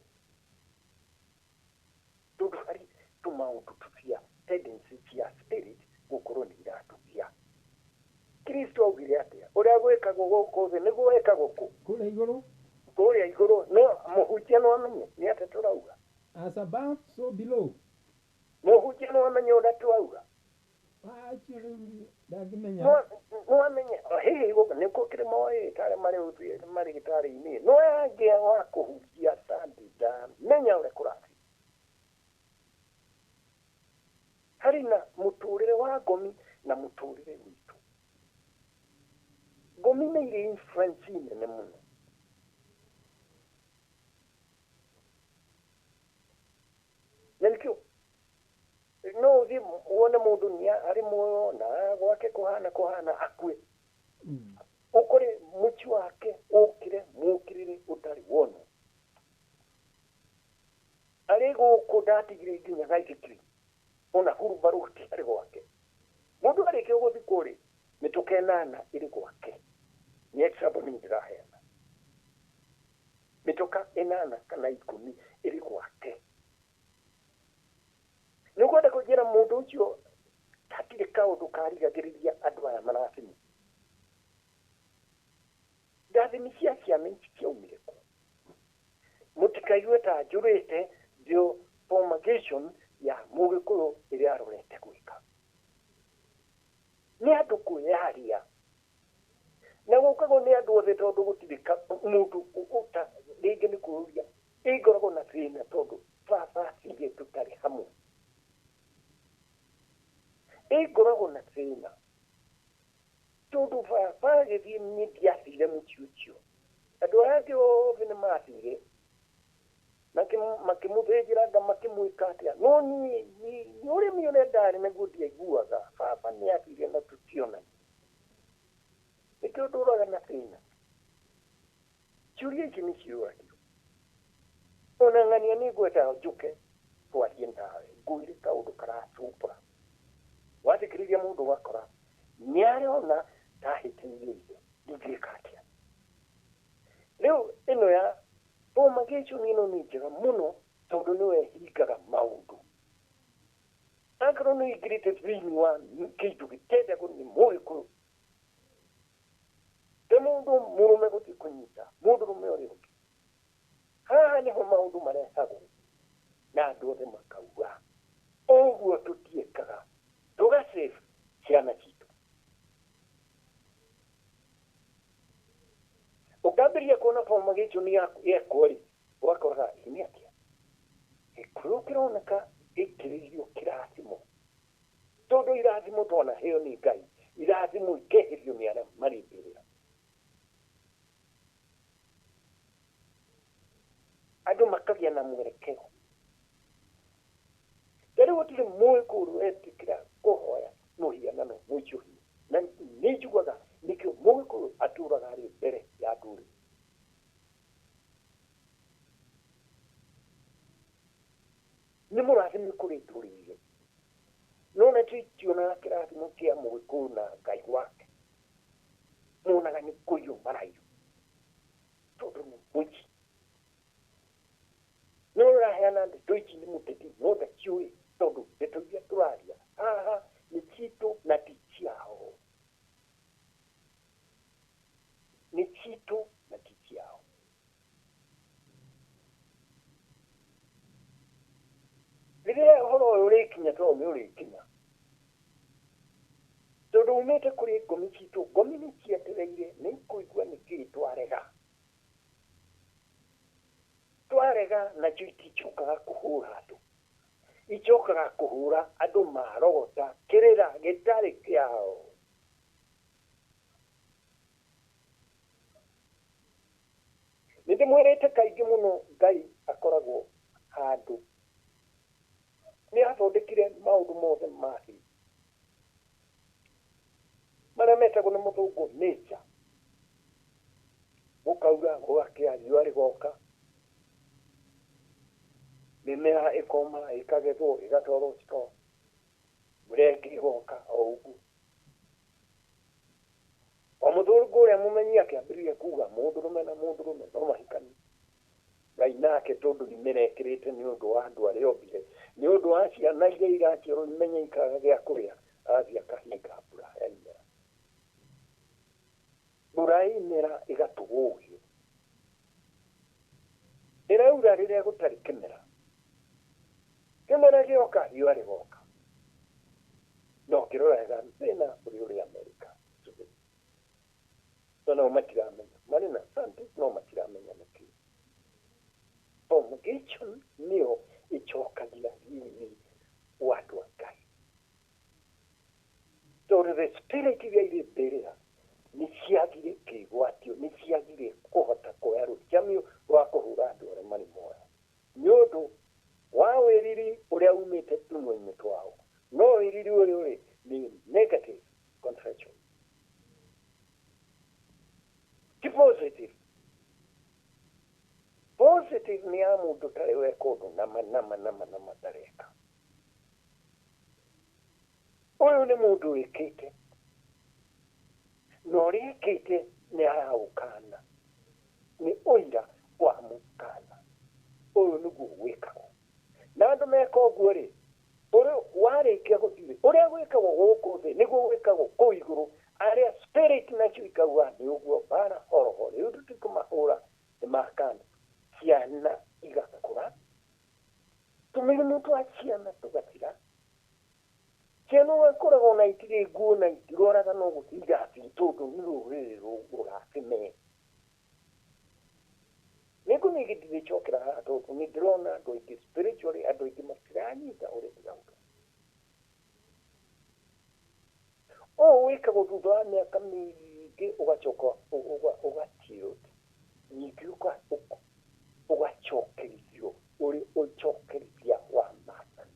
Tondũ harĩ tũmaũndũ tũcia tendency cia spirit gũkorwo nĩ iratũgia. Kristo augire atĩa? Ũrĩa gwĩkagwo gũkũ thĩ nĩguo wĩkagwo kũ?
Kũrĩa igũrũ.
Kũrĩa igũrũ. No mũhunjia no amenye nĩ atĩa tũrauga.
As above, so below.
Mũhunjia no amenye ũrĩa tũrauga.
Acio rĩu ndangĩmenya.
No amenye hihi nĩkuo kĩrĩ moĩ tarĩa marĩ gĩtarĩ-inĩ. No angĩa wa kũhunjia Sunday ndamenya ũrĩa kũrathiĩ. Harĩ na mũtũrĩre wa ngomi na mũtũrĩre witũ. Ngomi nĩ irĩ influence nene mũno. Na nĩkĩo no ũthiĩ wone mũndũ nĩ arĩ muoyo na gwake kũhana kũhana akue. Ũkore mũciĩ wake ũkĩre mũkĩrĩre ũtarĩ wonwo. Arĩ gũkũ ndatigire nginya gaithikiri ona hurubarũ gũtiarĩ gwake. Mũndũ arĩkia gũthikwo rĩ, mĩtũka ĩnana ĩrĩ gwake. Nĩ example niĩ ndĩraheana. Mĩtũka ĩnana kana 10 ĩrĩ gwake. Nĩ ũkwenda kũnjĩra mũndũ ũcio hatirĩ kaũndũ karigagĩrĩria andũ aya marathimwo. Ndathimi cia ciana ici ciaumire kũ? Mũtikaigue ta njũrĩte ndio promulgation ya Mũgĩkũyũ ĩrĩa arorete gwĩka. Nĩ andũ kwĩyaria. Na gũkagwo nĩ andũ othe tondũ gũtirĩ mũndũ ũta rĩngĩ nĩ kũũria ĩngoragwo na thĩna tondũ baba atigire tũtarĩ hamwe. Ĩngoragwo na thĩna tondũ baba agĩthiĩ niĩ ndiathire mũciĩ ũcio. Andũ aya angĩ othe nĩ mathire makĩmũthĩnjĩra nga makĩmwĩka atĩa. No niĩ nĩ ũrĩmi ũrĩa ndarĩ naguo ndiaiguaga. Baba nĩ athire na tũtionani. Nĩkĩo ndũraga na thĩna. Ciũria ici nĩ ciũragio. Ona ng'ania nĩ ngwenda njũke twarie nawe ngwĩre kaũndũ karathumbũra. Wathikĩrĩria mũndũ ũgakora nĩ arona ta ahĩtĩirie ithe ndingĩka atĩa. Rĩu ĩno ya promulgation ĩno nĩ njega mũno tondũ nĩwe ĩhingaga maũndũ. Angĩkorwo nĩ ũingĩrĩte thĩinĩ wa kĩndũ gĩtendagwo nĩ Mũgĩkũyũ, te mũndũ mũrũme gũthiĩ kũnyita mũndũrũme ũrĩa ũngĩ. Haha nĩho maũndũ marehagwo na andũ othe makauga ũguo tũtiĩkaga, tũgasave ciana citũ. Ũkambĩrĩria kuona promulgation yekwo rĩ, ũgakoraga ĩ nĩ atĩa gĩkũyũ kĩroneka gĩikĩrĩirio kĩrathimo. Tondũ irathimo twanaheo nĩ Ngai, irathimo ikeherio nĩ arĩa marĩ mbĩrĩra. Andũ makagĩa na mwerekero. Ta rĩu gũtirĩ Mũgĩkũyũ wetĩkĩra kũhoya mũhianano mũicũhie. Na nĩ njiguaga nĩkĩo Mũgĩkũyũ atũraga arĩ mbere ya ndũrĩrĩ. Nĩ mũrathime kũrĩ ndũrĩrĩ. No nacio itionaga kĩrathimo kĩa Mũgĩkũyũ na Ngai wake. Monaga nĩ kũiywo maraiywo. Tondũ nĩ mũici. No ũraheana ndeto ici nĩ mũteti no ndaciũĩ tondũ ndeto iria tũraria haha nĩ citũ na ti ciao. Nĩ citũ na ti ciao. Rĩrĩa ũhoro ũyũ ũrĩkinya tondũ nĩ ũrĩkinya. Tondũ umĩte kũrĩ ngomi citũ, ngomi nĩ cietereire nĩ ikũigua nĩkĩĩ twarega. Twarega nacio iticokaga kũhũra andũ. Icokaga kũhũra andũ marogota kĩrĩra gĩtarĩ kĩao. Nĩ ndĩmwĩrĩte kaingĩ mũno Ngai akoragwo handũ. Nĩ athondekire maũndũ mothe ma thĩ. Ĩtagwo nĩ mũthũngũ nature. Gũkaura gũgakĩa riũa rĩgoka, mĩmera ĩkoma ĩkagethwo ĩgatwarwo store, mbura ĩngĩ ĩgoka o ũguo. O mũthũngũ ũrĩa mũmenyi akĩambĩrĩria kuga mũndũrũme na mũndũrũme no mahikanie. Ngai nake tondũ nĩmerekĩrĩte nĩ ũndũ wa andũ arĩa ombire, nĩ ũndũ wa ciana iria iraciarwo imenye ikaga gĩa kũrĩa, agathiĩ akahinga mbura ya imera. Mbura ya imera ĩgatũgũgio. Ĩraura rĩrĩa gũtarĩ kĩmera. Kĩmera gĩoka riũa rĩgoka. No ũngĩrora wega thĩna ũrĩ ũrĩa Amerika. No nao matiramenya. Marĩ na scientist no matiramenya nĩkĩ. Promulgation nĩyo ĩcokagia riri wa andũ a Ngai. Tondũ the spirit iria irĩ mbĩrĩra nĩ ciagire kĩgwatio, nĩ ciagire kũhota kuoya rũcamio rwa kũhũra andũ arĩa marĩ muoyo. Nĩ ũndũ wa wĩriri ũrĩa umĩte tũnua-inĩ twao. No wĩriri ũrĩa ũrĩ nĩ negative confession. Ti positive. Positive nĩ ya mũndũ ũtarĩ weka ũndũ nama nama nama nama ndareka. Ũyũ nĩ mũndũ wĩkĩte na ũrĩa ekĩte nĩ araũkana, nĩ ũira wa mũkana. Ũyũ nĩguo gwĩkagwo. Na andũ meka ũguo rĩ, ũrĩa warĩkia gũthiĩ, ũrĩa gwĩkagwo gũkũ thĩ nĩguo gwĩkagwo kũu igũrũ. Arĩa spirit nacio ikauga nĩ ũguo bara horoho, rĩu tũtikũmahũra nĩ makana. Ciana igakũra, tũmĩrimũ twa ciana tũgathira. Ciana ũgakoragwo na itirĩ nguo na itirwaraga no gũthiĩ irathiĩ tondũ nĩ rũrĩrĩ rũrathime. Nĩngũningĩ ndirĩcokera haha tondũ nĩ ndĩrona andũ aingĩ spiritually, andũ aingĩ matiranyita ũrĩa ndĩrauga. Ũũ wĩkagwo thutha wa mĩaka mĩingĩ ũgacoka ũgatilt, ningĩ ũgacokerithio ũrĩ ũcokerithia wa maathani.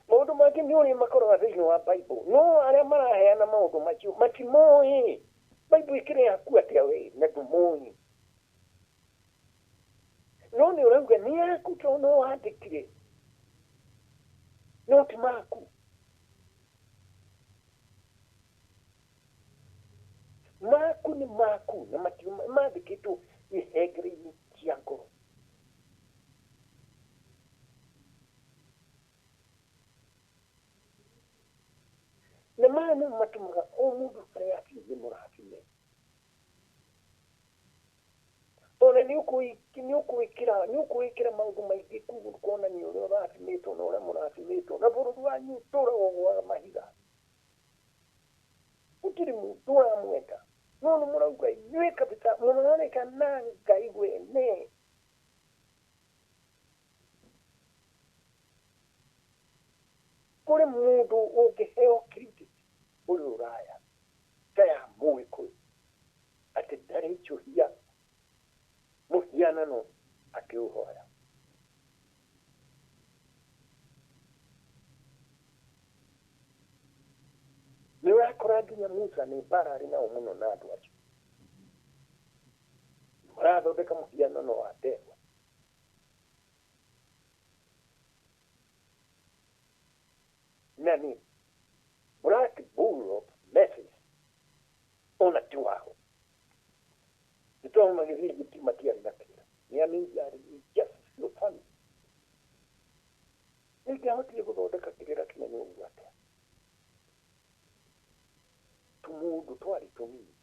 Maũndũ mangĩ nĩ ũrĩa makoragwo thĩinĩ wa Bible, no arĩa maraheana maũndũ macio matimoĩ. Bible ĩkĩrĩ yaku atĩa we na ndũmoĩ? No nĩ ũrauga nĩ yaku tondũ no wandĩkire, no ti maku. Maku nĩ maku na mandĩkĩtwo ihengere-inĩ cia ngoro. Na maya nĩmo matũmaga o mũndũ harĩa athiĩ nĩ mũrathime. Ona nĩ ũkũĩkĩra maũndũ maingĩ kũu kuonania ũrĩa ũrathimĩtwo na ũrĩa mũrathimĩtwo, na bũrũri wanyu ũtũũraga ũgũaga mahiga. Gũtirĩ mũndũ ũramwenda. No nĩ mũrauga inyuĩ kabisa mũroneka na Ngai wene. Kũrĩ mũndũ ũngĩheo credit ũrĩ ũraya ta ya Mũgĩkũyũ atĩ ndarĩ njũhia mũhianano akĩũhoya. Nĩ ũrakora nginya Musa nĩ mbara arĩ nao mũno na andũ acio. Marathondeka mũhianano wa ndegwa. Na nĩ black bull of message ona ti wao. Nĩ tondũ magĩthiĩ Egypt matiarĩ na kĩrĩra. Nĩ aminjarĩ just so funny. Nĩngĩahotire gũthondeka kĩrĩra kĩnene ũguo atĩa? Tũmũndũ twarĩ tũnini.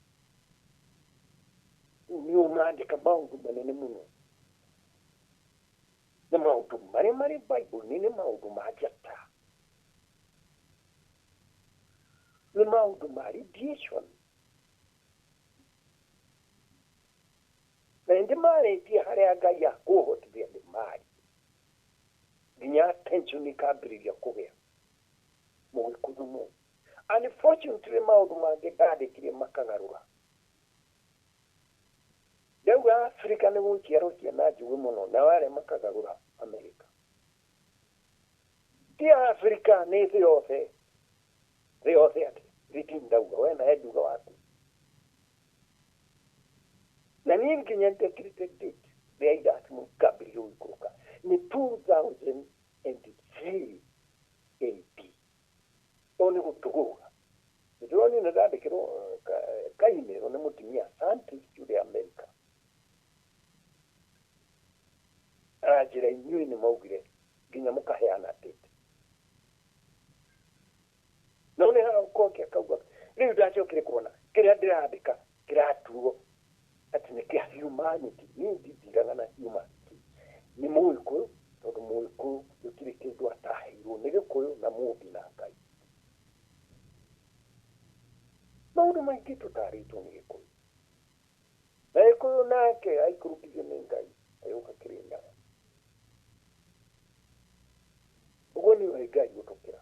Rĩu nĩ ũrandĩka maũndũ manene mũno. Na maũndũ marĩa marĩ Bible-inĩ nĩ maũndũ ma njata. Nĩ maũndũ ma radiation. Na nĩndĩmarĩtie harĩa Ngai akũhotithia ndĩmarie. Nginya attention ĩkambĩrĩria kũgĩa. Mũgĩkũyũ nũ. Unfortunately maũndũ mangĩ ndandĩkire makagarũra. Ndauga Afrika nĩ gũciarwo ciana njũgĩ mũno nao arĩa makagarũra Amerika. Ti Afrika nĩ thĩ yothe. Thĩ yothe atĩ rĩti ndauga we nawe nduga waku. Na niĩ nginya ndekĩrĩte date rĩa irathimo ikambĩrĩria gũikũrũka nĩ 2003 AD. To nĩ gũtũgũga. Nĩndĩronire nĩ ndandĩkĩrwo kaimĩrwo nĩ mũtumia scientist ũrĩa Amerika. Aranjĩra inyuĩ nĩ maugire nginya mũkaheana date. No nĩ hagoka akauga rĩu ndacokire kuona kĩrĩa ndĩrandĩka kĩratuo atĩ nĩ kĩa humanity. Niĩ ndithiraga na humanity. Nĩ Mũgĩkũyũ tondũ Mũgĩkũyũ gũtirĩ kĩndũ ataheirwo nĩ Gĩkũyũ na Mũmbi na Ngai. Maũndũ maingĩ tũtarĩtwo nĩ Gĩkũyũ. Na Gĩkũyũ nake aikũrũkirio nĩ Ngai agĩũka Kĩrĩnyaga. Ũguo nĩwe Ngai gũtũkĩra.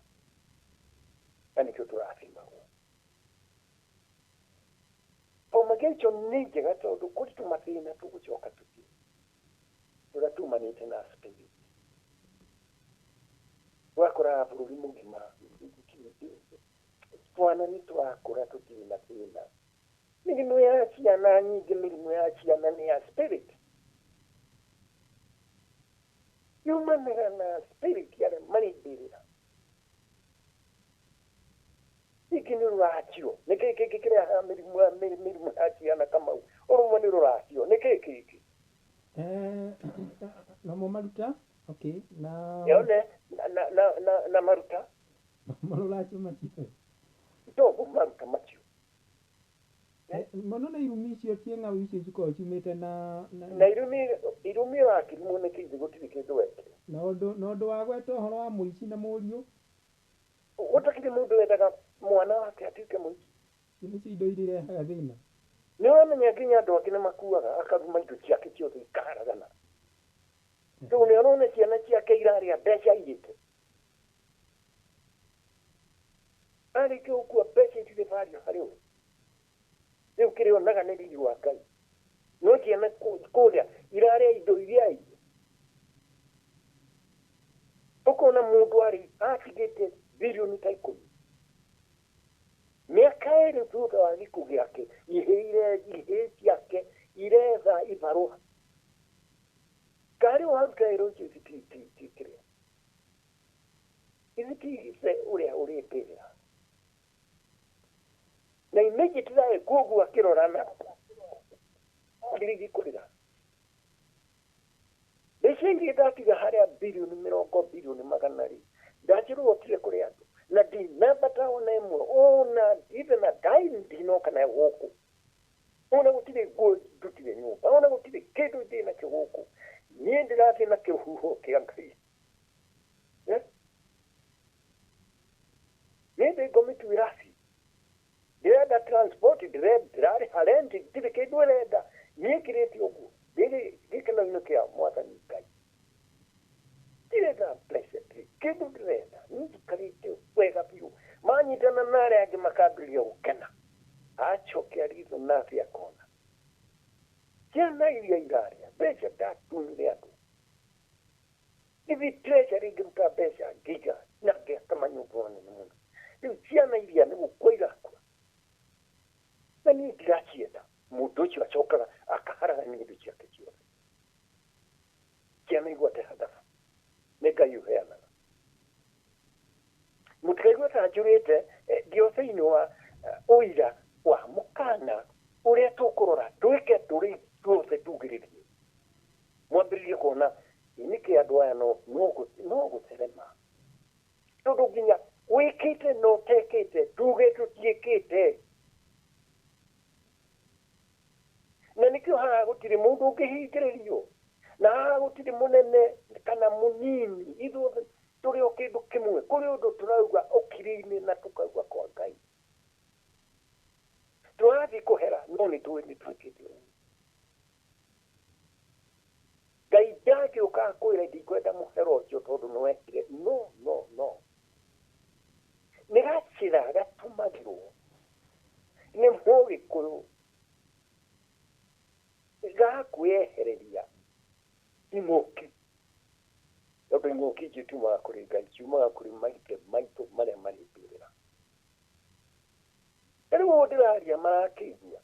Na nĩkĩo tũrathimagwo. Promulgation nĩ njega tondũ kũrĩ tũmathĩna tũgũcoka tũthiĩ tũrĩa tumanĩte na spirit. Ũgakoraga bũrũri mũgima twana nĩ tũrakũra tũtirĩ na thĩna. Mĩrimũ ya ciana nyingĩ, mĩrimũ ya ciana nĩ ya spirit. Yumanaga na spirit arĩa marĩ mbĩrĩra. Hiki nĩ rũracio. Nĩ kĩĩ kĩngĩ kĩrehaga mĩrimũ ya mĩrimũ ya ciana Kamau? Ũrũmwe nĩ rũracio. Nĩ kĩĩ kĩngĩ?
Namo maruta okay na
Yone na maruta.
Namo rũracio macio.
To maruta macio.
Mũno na irumi icio cie ng'au icio cikoragwo ciumĩte na
na irumi wakĩrimwo nĩ kĩndũ gũtirĩ kĩndũ wekire.
Na ũndũ wa gweta ũhoro wa mũici na mũriũ.
Gũtakĩrĩ mũndũ wendaga mwana wake atuĩke mũici.
Nĩcio indo iria irehaga thĩna.
Nĩ ũramenya nginya andũ angĩ nĩ makuaga akaruma indo ciake ciothe ikaharagana. Tondũ nĩ arona ciana ciake irarĩa mbeca aigĩte. Arĩkia gũkua mbeca itirĩ value harĩ we. Rĩu kĩrĩa onaga nĩ riri wa Ngai. No ciana kũrĩa irarĩa indo iria aigĩte. Ũkona mũndũ arĩ atigĩte bilioni ta 10. Mĩaka ĩrĩ thutha wa gĩkuũ gĩake, ihĩĩ ciake iretha ibarũa. Karĩ waruta wĩra ũcio ici ti kĩrĩa. Ici ti ice ũrĩa ũrĩ mbĩrĩra. Na immediately koguo akĩrorana ambĩrĩirie kũrĩra. Mbeca iria ndatiga harĩa bilioni 20 bilioni 100 rĩ, ndacirũotire kũrĩ andũ. Na ndinambata ona ĩmwe, ona even a dime ndinoka nayo gũkũ. Ona gũtirĩ nguo ndutire nyũmba, ona gũtirĩ kĩndũ ndĩ nakĩo gũkũ. Niĩ ndĩrathiĩ na kĩhuho kĩa Ngai. Niĩ ndĩ ngomĩtu irathi. Ndĩrenda transport, ndĩrarĩha rent, ndirĩ kĩndũ ĩrenda. Niĩ ngirĩte ũguo. Ndĩrĩ gĩkeno-inĩ kĩa Mwathani Ngai. Ndirenda mbeca, ndirĩ kĩndũ ndĩrenda. Niĩ njikarĩte wega biũ. Manyitana na arĩa angĩ makambĩrĩria gũkena. Acokia ritho nathi akona. Ciana iria irarĩa mbeca ndatumire andũ. Ithi treasury ngĩruta mbeca ngiga na ngĩaka manyũmba manene mũno. Rĩu ciana iria nĩ gũkua irakua. Na niĩ ndiracienda. Mũndũ ũcio acokaga akaharagania indo ciake ciothe. Ciana igwate hathabu. Nĩ Ngai ũheanaga. Mũtikaigua ta njũrĩte ndio thĩinĩ wa ũira wa mũkana ũrĩa tũkũrora twĩke tũrĩ tuothe tugĩrĩrie. Mwambĩrĩrie kuona nĩkĩ andũ aya no gũtherema. Tondũ nginya wĩkĩte na ũtekĩte tuge tũtiĩkĩte. Na nĩkĩo haha gũtirĩ mũndũ ũngĩhingĩrĩrio. Na haha gũtirĩ mũnene kana mũnini. Ithuothe tũrĩ o kĩndũ kĩmwe. Kũrĩ ũndũ tũrauga ũkiri-inĩ na tũkauga kwa Ngai. Tũrathiĩ kũhera no nĩ tũĩ nĩ twĩkĩte ũguo. Ngai ndangĩũka akwĩre ndikwenda mũhera ũcio tondũ nĩ wekire. No, no, no. Nĩ gacĩra gatũmagĩrwo nĩ Mũgĩkũyũ gakwĩehereria ing'ũki. Tondũ ing'ũki icio ciumaga kũrĩ Ngai, ciumaga kũrĩ maithe maitũ marĩa marĩ mbĩrĩra. Rĩu ũũ ndĩraria marakĩigua.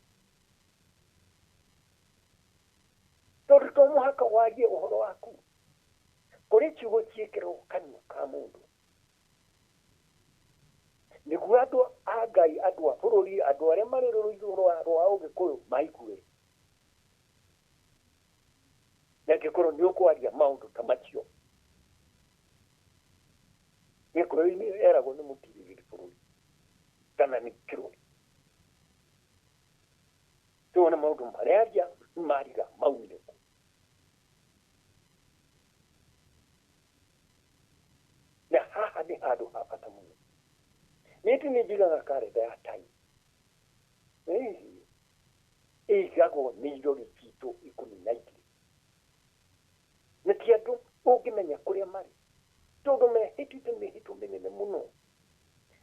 Tondũ to mũhaka warie ũhoro waku. Kũrĩ ciugo ciĩkĩragwo kanua ka mũndũ. Nĩguo andũ a Ngai, andũ a bũrũri, andũ arĩa marĩ rũrĩrĩ rwa Ũgĩkũyũ maigue. Na angĩkorwo nĩ ũkwaria maũndũ ta macio, Gĩkũyũ-inĩ eragwo nĩ mũtirĩrĩri bũrũri kana nĩ kĩrũri. Tuone maũndũ marĩa aria mariga maumire kũ. Na haha nĩ handũ ha bata mũno. Niĩ ti nĩ njigaga karenda ya time. Ĩigagwo nĩ irori citũ 12. Nĩ ti andũ ũngĩmenya kũrĩa marĩ. Tondũ mehĩtĩte mĩhĩtwa mĩnene mũno.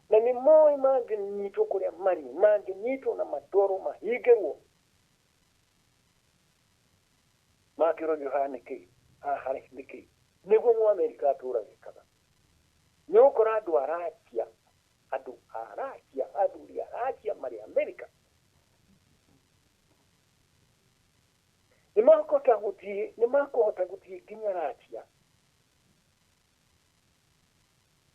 Na nĩ moĩ mangĩnyitwo kũrĩa marĩ, mangĩnyitwo na matwarwo mahingĩrwo. Makĩũragio haha nĩkĩ? Haha nĩkĩ? Nĩguo Mũamerika atũraga ekaga. Nĩ ũgũkora andũ a Racia, andũ a Racia, athuri a Racia marĩ Amerika. Nĩ makũhota gũthiĩ, nĩ makũhota gũthiĩ nginya Racia.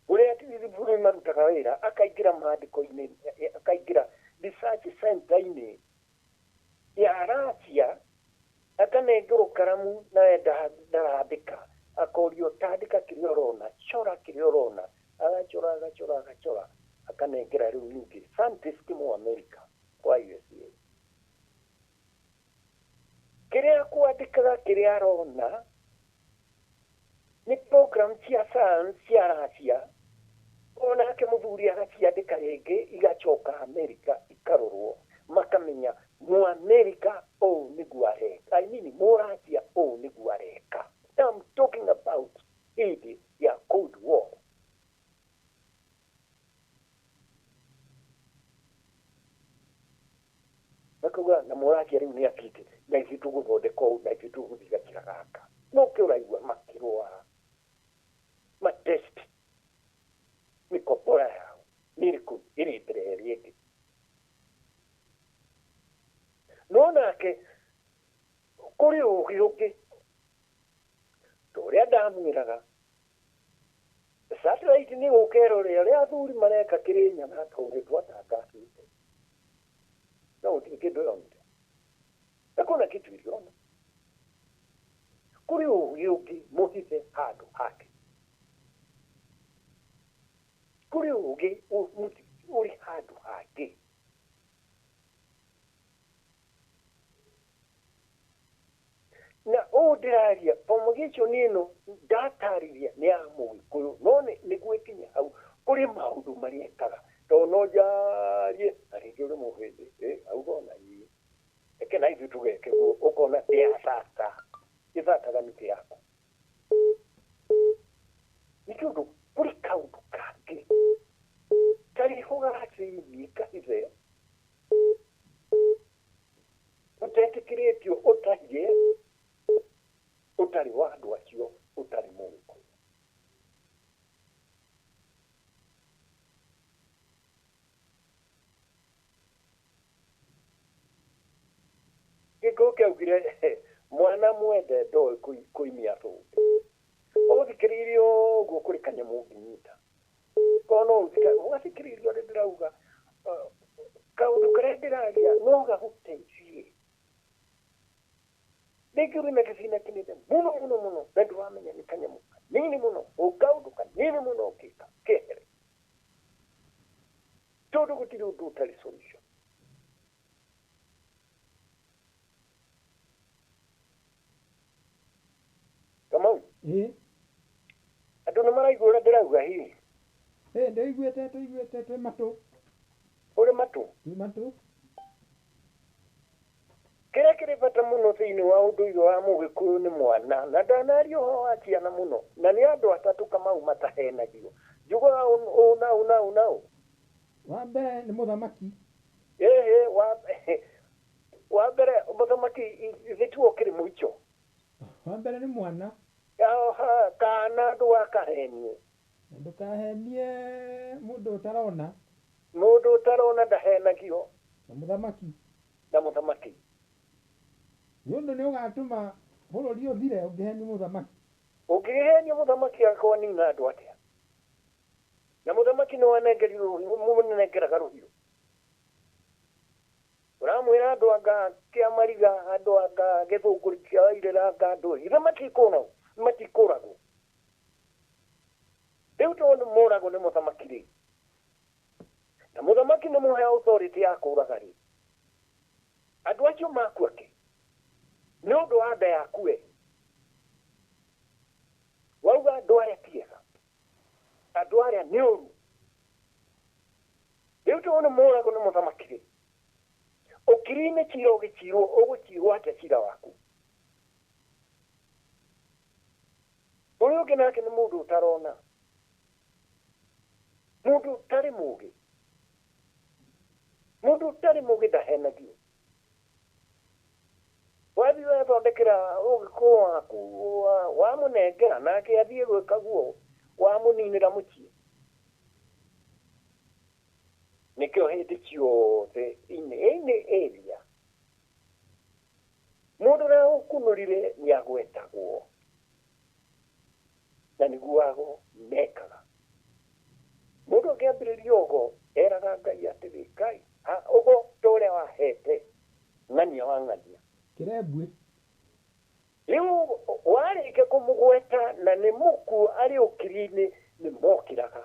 Ũrĩa bũrũri marutaga wĩra, akaingĩra maandĩko-inĩ, akaingĩra research center-inĩ ya Racia, akanengerwo karamu na ndarandĩka, akorio tandĩka kĩrĩa ũrona, cora kĩrĩa ũrona, agacora agacora agacora, akanengera rĩu ningĩ scientist mu America kwa USA. Kĩrĩa kwandĩkaga kĩrĩa arona nĩ program cia science cia Racia, onake mũthuri agaciandĩka rĩngĩ igacoka Amerika ikarorwo, makamenya Mũamerika ũũ nĩguo areka, I mean Mũracia ũũ nĩguo areka. Now I'm talking about hĩndĩ ya Cold War. Makauga na Mũracia rĩu nĩ akĩte na ithuĩ tũgũthondeka ũũ na ithuĩ tũgũthiĩ gakĩra gaka. No kĩ ũraigua makĩrwara matest mĩkombora yao nĩ ĩrĩkũ ĩrĩ mbere ya ĩrĩa ĩngĩ. No nake kũrĩ ũgĩ ũngĩ ta ũrĩa ndamwĩraga, satellite nĩ gũka ĩrore ũrĩa athuri mareka Kĩrĩnyaga tondũ twatangathĩte. No gũtirĩ kĩndũ ĩronire. Hakuna kitu iliona. Kũrĩ ũgĩ ũngĩ mũhithe handũ hake. Kũrĩ ũgĩ ũrĩ handũ hangĩ. Na ũũ ndĩraria propagation ĩno ndatarĩria nĩ ya Mũgĩkũyũ, no nĩguo ĩkinye hau kũrĩ maũndũ marĩa ekaga. Tondũ no njarie na rĩngĩ ũrĩ mũhĩndĩ, auga ona ĩ reke na ithuĩ tũgeke guo, ũkona ti ya tata, ĩthataga nĩkĩ yaku. Nĩ tondũ kũrĩ kaũndũ kangĩ karĩ ho ga thĩiniĩ kahithe ũtetĩkĩrĩtio ũtarie ũtarĩ wa andũ acio, ũtarĩ Mũgĩkũyũ. Gĩkũyũ kĩaugire mwana mwende ndoĩ kũimia thũmbĩ. Ũthikĩrĩirie ũguo kũrĩ kanyamũ ũngĩnyita. Korwo no ũgathikĩrĩria ũrĩa ndĩrauga, kaũndũ karĩa ndĩraria no gagũteithie. Rĩngĩ ũrĩ na gĩthĩna kĩnene mũno mũno mũno na ndũramenya nĩ kanyamũ kanini mũno, o kaũndũ kanini mũno ũngĩka kehere. Tondũ gũtirĩ ũndũ ũtarĩ solution. Kamau, andũ nĩ maraigua ũrĩa ndĩrauga hihi?
Ndĩiguĩte, tũiguĩte twĩ matũ.
Ũrĩ matũ?
Twĩ matũ.
Kĩrĩa kĩrĩ bata mũno thĩinĩ wa ũndũire wa Mũgĩkũyũ nĩ mwana, na ndanaria ũhoro wa ciana mũno, na nĩ andũ atatũ Kamau matahenagio. Njugaga ũũ na ũũ na ũũ na ũũ.
Wa mbere nĩ mũthamaki.
Ĩhĩ, wa mbere mũthamaki ithe tiwe ũkĩrĩ mũico.
Wa mbere nĩ mwana.
Kana ndũgakahenie.
Ndũkahenie mũndũ ũtarona.
Mũndũ ũtarona ndahenagio.
Na mũthamaki.
Na mũthamaki.
Nĩ ũndũ nĩ ũgatũma bũrũri ũthire ũngĩhenia mũthamaki.
Ũngĩhenia mũthamaki akwanina andũ atĩa? Na mũthamaki nĩ wanengerirwo mũnengeraga rũhiũ. Ũramwĩra andũ anga kĩa mariga, andũ anga gĩthũngũri kĩa irĩra, anga andũ ithe matikũragwo, matikũragwo. Rĩu tondũ moragwo nĩ mũthamaki rĩ, na mũthamaki nĩ mũhe authority ya kũraga rĩ, andũ acio makua kĩ? Nĩ ũndũ wa nda yaku we. Wauga andũ arĩa ti ega, andũ arĩa nĩ ũru. Rĩu tondũ nĩ moragwo nĩ mũthamaki rĩ, ũkiri-inĩ cira ũgĩcirwo, ũgũcirwo atĩa cira waku? Ũrĩa ũngĩ nake nĩ mũndũ ũtarona, mũndũ ũtarĩ mũgĩ. Mũndũ ũtarĩ mũgĩ ndahenagio. Wathiĩ wathondekera ũgĩkũyũ waku, wamũnengera nake athiĩ gwĩka guo, wamũninĩra mũciĩ. Nĩkĩo hĩndĩ ciothe in any area mũndũ ũrĩa ũkunũrire nĩ agwetagwo na nĩguo ago mekaga. Mũndũ angĩambĩrĩria ũgo eraga Ngai atĩrĩ, Ngai, ũgo ta ũrĩa wahete ng'ania wa ng'ania.
Kĩrembwe.
Rĩu warĩkia kũmũgweta na nĩ mũkuũ arĩ ũkiri-inĩ nĩ mokĩraga.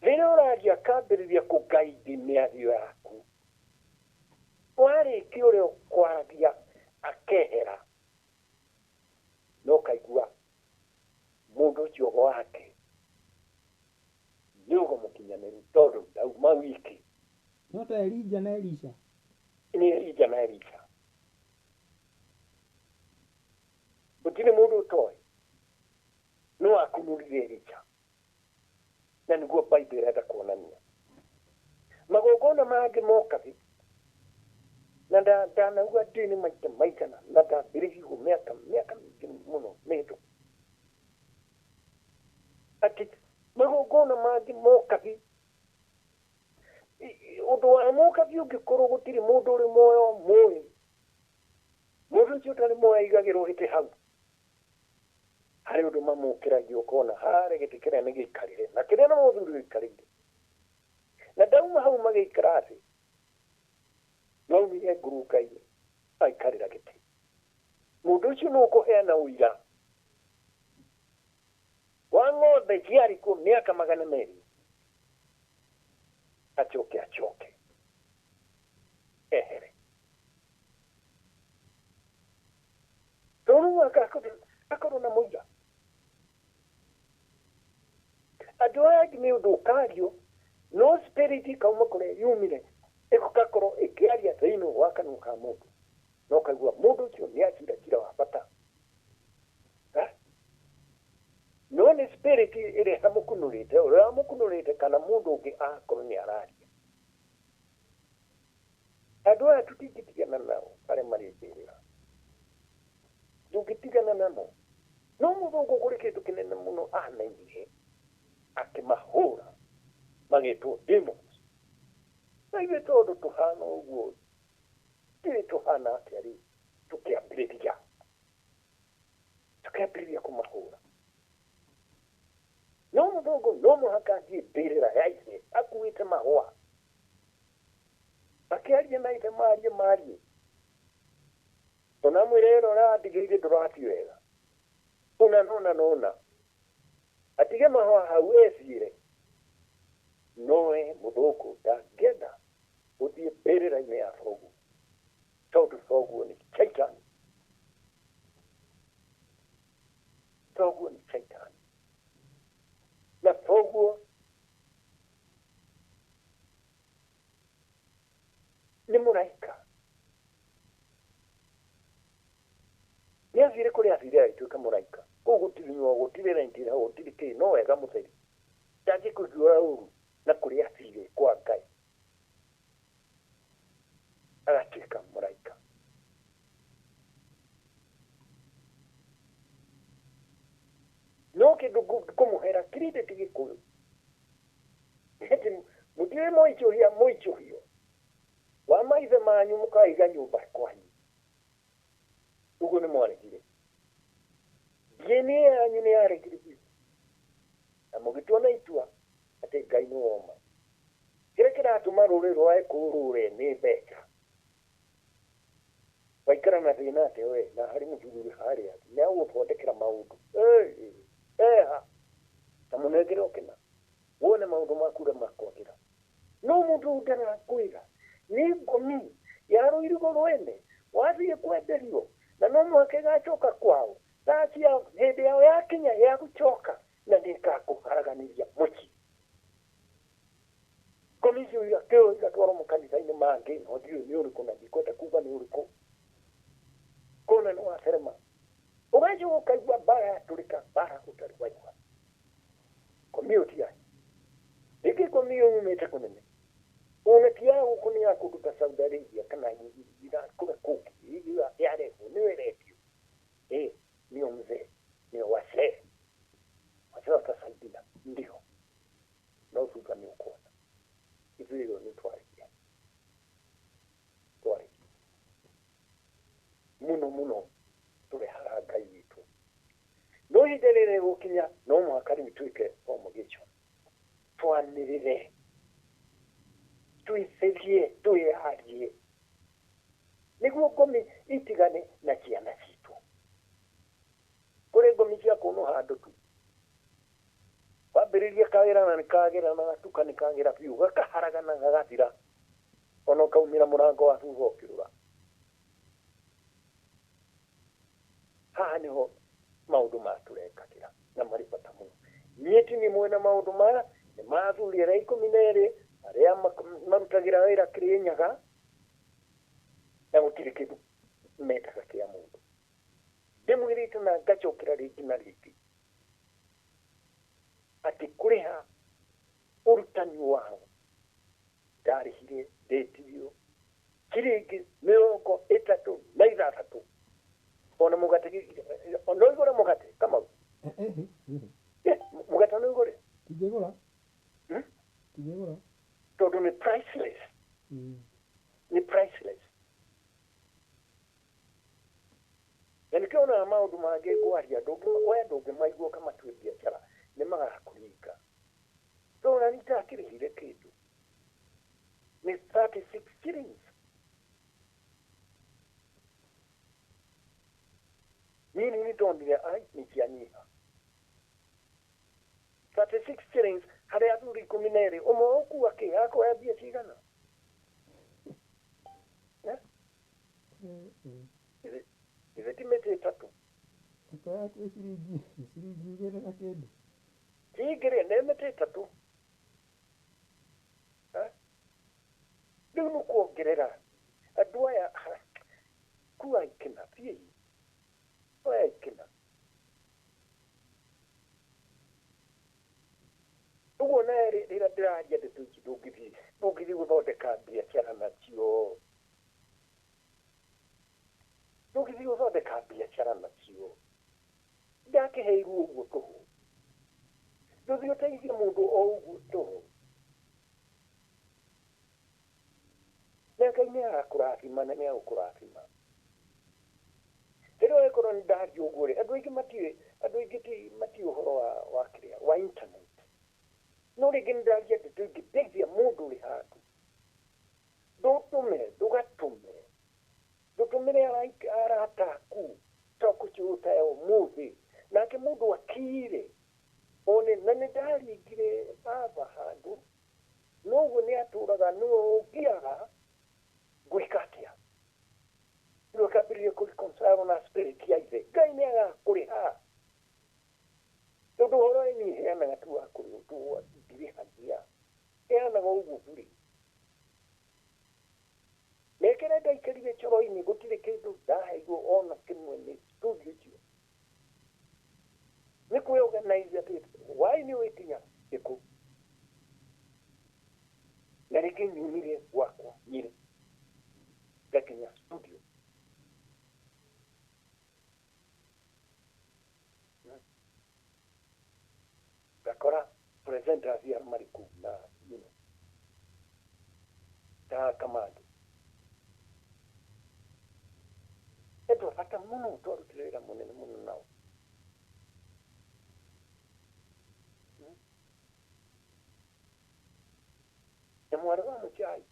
Rĩrĩa ũraria akambĩrĩria kũgaidi mĩario yaku. Warĩkia ũrĩa ũkwaragia akehera. No kaigua mũndũ ũcio ũgo wake nĩ ũgo mũkinyanĩru tondũ ndauma wiki.
No ta Elija na Elisha.
Nĩ Elija na Elisha. Gũtirĩ mũndũ ũtoĩ no akunũrire Elija. Na nĩguo Bible ĩrenda kuonania. Magongona mangĩ moka thĩ. Na ndanauga ndĩ nĩ maita maigana na ndambĩrĩirie mĩaka mĩaka mĩingĩ mũno mĩhĩtũku. Atĩ magongona mangĩ moka thĩ. Ũndũ wa moka thĩ ũngĩkorwo gũtirĩ mũndũ ũrĩ muoyo mũĩ. Mũndũ ũcio ũtarĩ muoyo aigagĩrwo gĩtĩ hau. Harĩ ũndũ mamũkĩragia ũkona harĩa gĩtĩ kĩrĩa nĩ gĩikarĩre na kĩrĩa na mũthuri gĩikarĩire. Na ndauma hau magĩikara thĩ. Maumire ngurunga-inĩ aikarĩra gĩtĩ. Mũndũ ũcio nĩ ũkũheana ũira wa ng'ombe ciarĩ kuo mĩaka 200. Acoke acoke ehere. Tondũ akorwo na mũira. Andũ aya angĩ nĩ ũndũ ũkario no spirit ikauma kũrĩa yumire ĩgakorwo ĩkĩaria thĩinĩ wa kanua ka mũndũ. No ũkaigua mũndũ ũcio nĩ acira cira wa bata. No nĩ spirit ĩrĩa ĩmũkunũrĩte, ũrĩa wamũkunũrĩte kana mũndũ ũngĩ akorwo nĩ araria. Andũ aya tũtingĩtigana nao arĩa marĩ mbĩrĩra. Ndũngĩtigana namo. No mũthũngũ kũrĩ kĩndũ kĩnene mũno amenyire akĩmahũra magĩtwo demons. Na ithuĩ tondũ tũhana ũguo, ithuĩ tũhana atĩa rĩu? Tũkĩambĩrĩria. Tũkĩambĩrĩria kũmahũra. No mũthũngũ no mũhaka athiĩ mbĩrĩra ya ithe akuĩte mahũa. Akĩaria na ithe marie marie. Ona mwĩre ĩno ũrandigĩire ndũrathiĩ wega. Ũna nona nona. Atige mahũa hau eciire. Noe mũthũngũ ndangĩenda gũthiĩ mbĩrĩra-inĩ ya thoguo. Tondũ thoguo nĩ Shaitani. Thoguo nĩ Shaitani. Na thoguo nĩ mũraika. Nĩ athire kũrĩa athire agĩtuĩka mũraika. Kũu gũtirĩ nyua, gũtirĩ renti, gũtirĩ kĩ, no wega mũtheri. Ndangĩkũiguĩra ũru na kũrĩa athire kwa Ngai. Agatuĩka mũraika. No kĩndũ ngũmũhera credit Gĩkũyũ. Ati mũtiũĩ mũicũhia mũicũhio wa maithe manyu mũkaiga nyũmba kwanyu. Ũguo nĩ mwaregire. DNA yanyu nĩ yaregire biũ. Na mũgĩtua na itua atĩ Ngai nĩ woma. Kĩrĩa kĩratũma rũrĩrĩ rwae kũrũre nĩ mbeca. Waikara na thĩna atĩ we na harĩ mũthuri ũrĩ harĩa nĩ agũgũthondekera maũndũ. Eha na mũnengere ũkĩna wone maũndũ maku ũrĩa makwagĩra. No mũndũ ũyũ ndarakwĩra nĩ ngomi ya rũirigo rwene wathiĩ kwenderio na no mũhaka ĩgacoka kwao thaa cia hĩndĩ yao yakinya ya gũcoka na nĩ ĩgakũharaganĩria mũciĩ. Ngomi icio igakĩoywo igatwarwo makanitha-inĩ mangĩ no ndiũĩ nĩ ũrĩkũ na ndikwenda kuga nĩ ũrĩkũ. Kona nĩ wacerema. Ũgacoka ũkaigua mbara yatũrĩka mbara ũtarĩ waigua. Ngomi ĩyo ti yanyu. Rĩngĩ ngomi ĩyo yumĩte kũnene. Ona ti ya gũkũ nĩ ya kũndũ ta Saudi Arabia kana kũrĩa kũngĩ yarehwo nĩyo ĩrendio. Nĩyo mzee, nĩyo wazee. Wazee watasaidia ndio. No thutha nĩ ũkuona. Ithuĩ ĩyo nĩ twarĩkia. Twarĩkia. Mũno mũno tũrehaga Ngai witũ. No ihinda rĩrĩ rĩgũkinya no mũhaka rĩu twĩke promulgation. Twanĩrĩre. Twĩtherie, twĩyarie. Nĩguo ngomi itigane na ciana citũ. Kũrĩ ngomi cia kũnũha andũ tu. Wambĩrĩria kawĩra na nĩkagĩra na gatuka nĩkagĩra biũ gakaharagana gagathira. Ona ũkaumĩra mũrango wa thutha ũkĩrũra. Haha nĩho maũndũ matũrekagĩra na marĩ bata mũno. Niĩ ti nĩ mwena maũndũ maya nĩ ma athuri arĩa 12 arĩa marutagĩra wĩra Kĩrĩnyaga na gũtirĩ kĩndũ mendaga kĩa mũndũ. Ndĩmwĩrĩte na ngacokera rĩngĩ na rĩngĩ atĩ kũrĩha ũrutani wao ndarĩhire ndĩtirio ciringi 36. Ona mũgate no igũre mũgate Kamau. Mũgate no igũre.
Tingĩgũra. Tingĩgũra.
Tondũ nĩ priceless. Nĩ priceless. Na nĩkĩo onaga maũndũ mangĩ ngwaria we ndũngĩmaigua ũkamatue biacara nĩ magakũringa. Tondũ nani ndakĩrĩhire kĩndũ. Nĩ 36 shillings. Niĩ nĩ ndonire ai nĩ cianyiha. 36 shillings harĩ athuri 12 ũmwe ũkua kĩ akoya mbia cigana? Ithe ti mĩtĩ ĩtatũ.
Ĩkoya ciringi 2 na kĩndũ.
Ti igĩrĩ nĩ mĩtĩ ĩtatũ. Rĩu nĩ kuongerera andũ aya kua ikĩna thiĩi. Oya ikĩna. Ũguo nawe rĩrĩa ndĩraria ndeto ici ndũngĩthiĩ gũthondeka biacara nacio. Ndũngĩthiĩ gũthondeka biacara nacio. Ndakĩheirwo ũguo tũhũ. Ndũthiĩ ũteithie mũndũ o ũguo tũhũ. Na Ngai nĩ agakũrathima na nĩ agũkũrathima. Rĩrĩa ũgĩkorwo nĩ ndaria ũguo rĩ, andũ aingĩ matiũĩ, andũ aingĩ matiũĩ ũhoro wa kĩrĩa, wa internet. No rĩngĩ nĩ ndaria ndeto ingĩteithia mũndũ ũrĩ handũ. Ndũtũme, ndũgatũme. Ndũtũmĩre arata aku ta kũciũta ya ũmũthĩ. Nake mũndũ akire. One, na nĩ ndaringire baba handũ. Noguo nĩ atũraga, nĩwe ũngiaga gwĩka atĩa. Rĩu akambĩrĩria kũ-reconcile na spirit ya ithe. Ngai nĩ agakũrĩha. Tondũ ũhoro ũyũ niĩ heanaga tu wa kũrĩhwo, ndirĩhagia. Heanaga ũguo bure. Mĩaka ĩrĩa ndaikarire coro-inĩ gũtirĩ kĩndũ ndaheirwo ona kĩmwe nĩ studio icio. Nĩ kwĩ-organize atĩ hwaĩ-inĩ ũgĩkinya ĩkũ. Na rĩngĩ nyumire gwakwa Nyĩrĩ ngakinya studio. Ngakora presenters arĩa marĩ kũu na Ta kamande andũ a bata mũno twarutire wĩra mũnene mũno nao. Na mwarĩ wa mũchai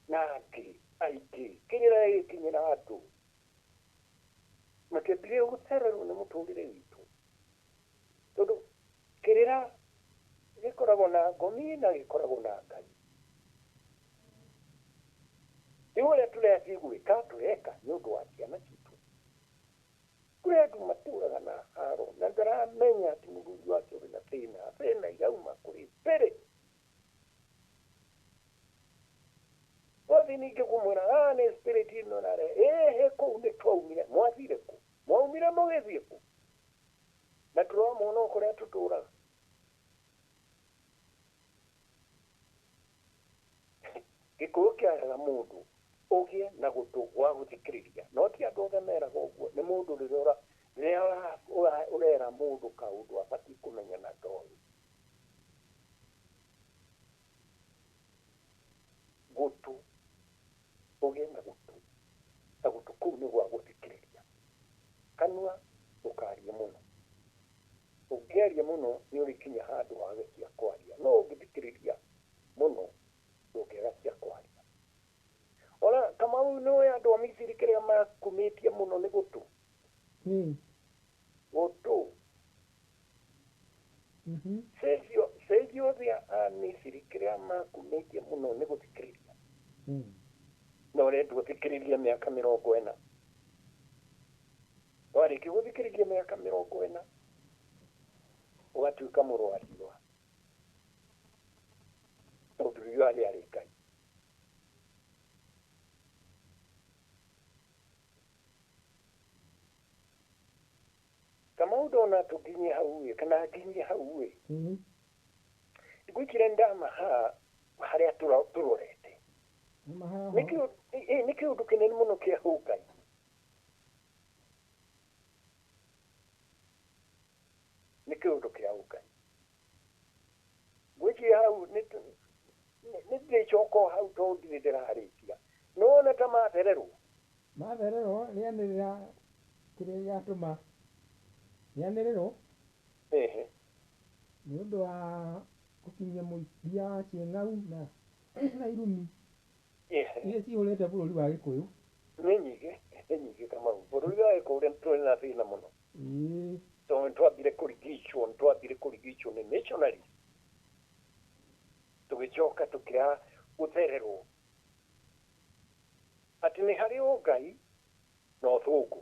na angĩ aingĩ kĩrĩra gĩkinyĩra andũ makĩambĩrĩria gũcererwo nĩ mũtũrĩre witũ tondũ kĩrĩra gĩkoragwo na ngomi na gĩkoragwo na Ngai. Rĩu ũrĩa tũrathiĩ gwĩka tũreka nĩ ũndũ wa ciana citũ. Kũrĩ andũ matũraga na haro na ndaramenya atĩ mũthuri wake ũrĩ na thĩna, thĩna irauma kũrĩ mbere. Wathi ningĩ kũmwĩra ah nĩ spirit ĩno nare ĩhĩ kũu nĩ twaumire mwathire kũ mwaumire mũgĩthiĩ kũ na tũramona o kũrĩa tũtũraga. Gĩkũyũ kĩaraga mũndũ ũgĩe na gũtũ gwa gũthikĩrĩria no ti andũ othe meraga ũguo nĩ mũndũ rĩrĩa ũrera mũndũ kaũndũ abatiĩ kũmenya na ndoĩ. Gũtũ ũgĩe na gũtũ na gũtũ kũu nĩ gwa gũthikĩrĩria. Kanua ndũkarie mũno, ũngĩaria mũno nĩ ũrĩkinya handũ wage cia kwaria, no ũngĩthikĩrĩria mũno ndũngĩaga cia kwaria. Ona Kamau nĩũĩ andũ a Misiri kĩrĩa makumĩtie mũno nĩ gũtũ. Gũtũ. Cenjio othe a Misiri kĩrĩa makumĩtie mũno nĩ gũthikĩrĩria. Na ũrendwo ũthikĩrĩrie mĩaka 40. Warĩkia gũthikĩrĩria mĩaka 40 ũgatuĩka mũrũariwa tondũ riũa rĩarĩ Ngai. Kamau ndona tũnginye hau ĩ kana nginye hau ĩ ngwĩkire ndama haha harĩa tũrorete nĩ kĩũndũ kĩnene mũno kĩa ũngai. Nĩ kĩũndũ kĩa ũngai. Ngwĩciria hau nĩ ndĩcoka o hau tondũ ndirĩ ndĩrarĩkia. Nĩwona ta mathererwo?
Mathererwo rĩanĩrĩra kĩrĩa gĩatũma rĩanĩrĩrwo nĩ ũndũ wa gũkinyia mũthia wa ciĩng'au na irumi iria cihũrĩte bũrũri wa Gĩkũyũ.
Nĩ nyingĩ, nĩ nyingĩ Kamau. Bũrũri wa Gĩkũyũ tũrĩ na thĩna mũno. Tondũ nĩtwambire kũrigicwo, nĩtwambire kũrigicwo nĩ missionaries. Tũgĩcoka tũkĩaga gũthererwo atĩ nĩ harĩ ũngai na ũthũngũ.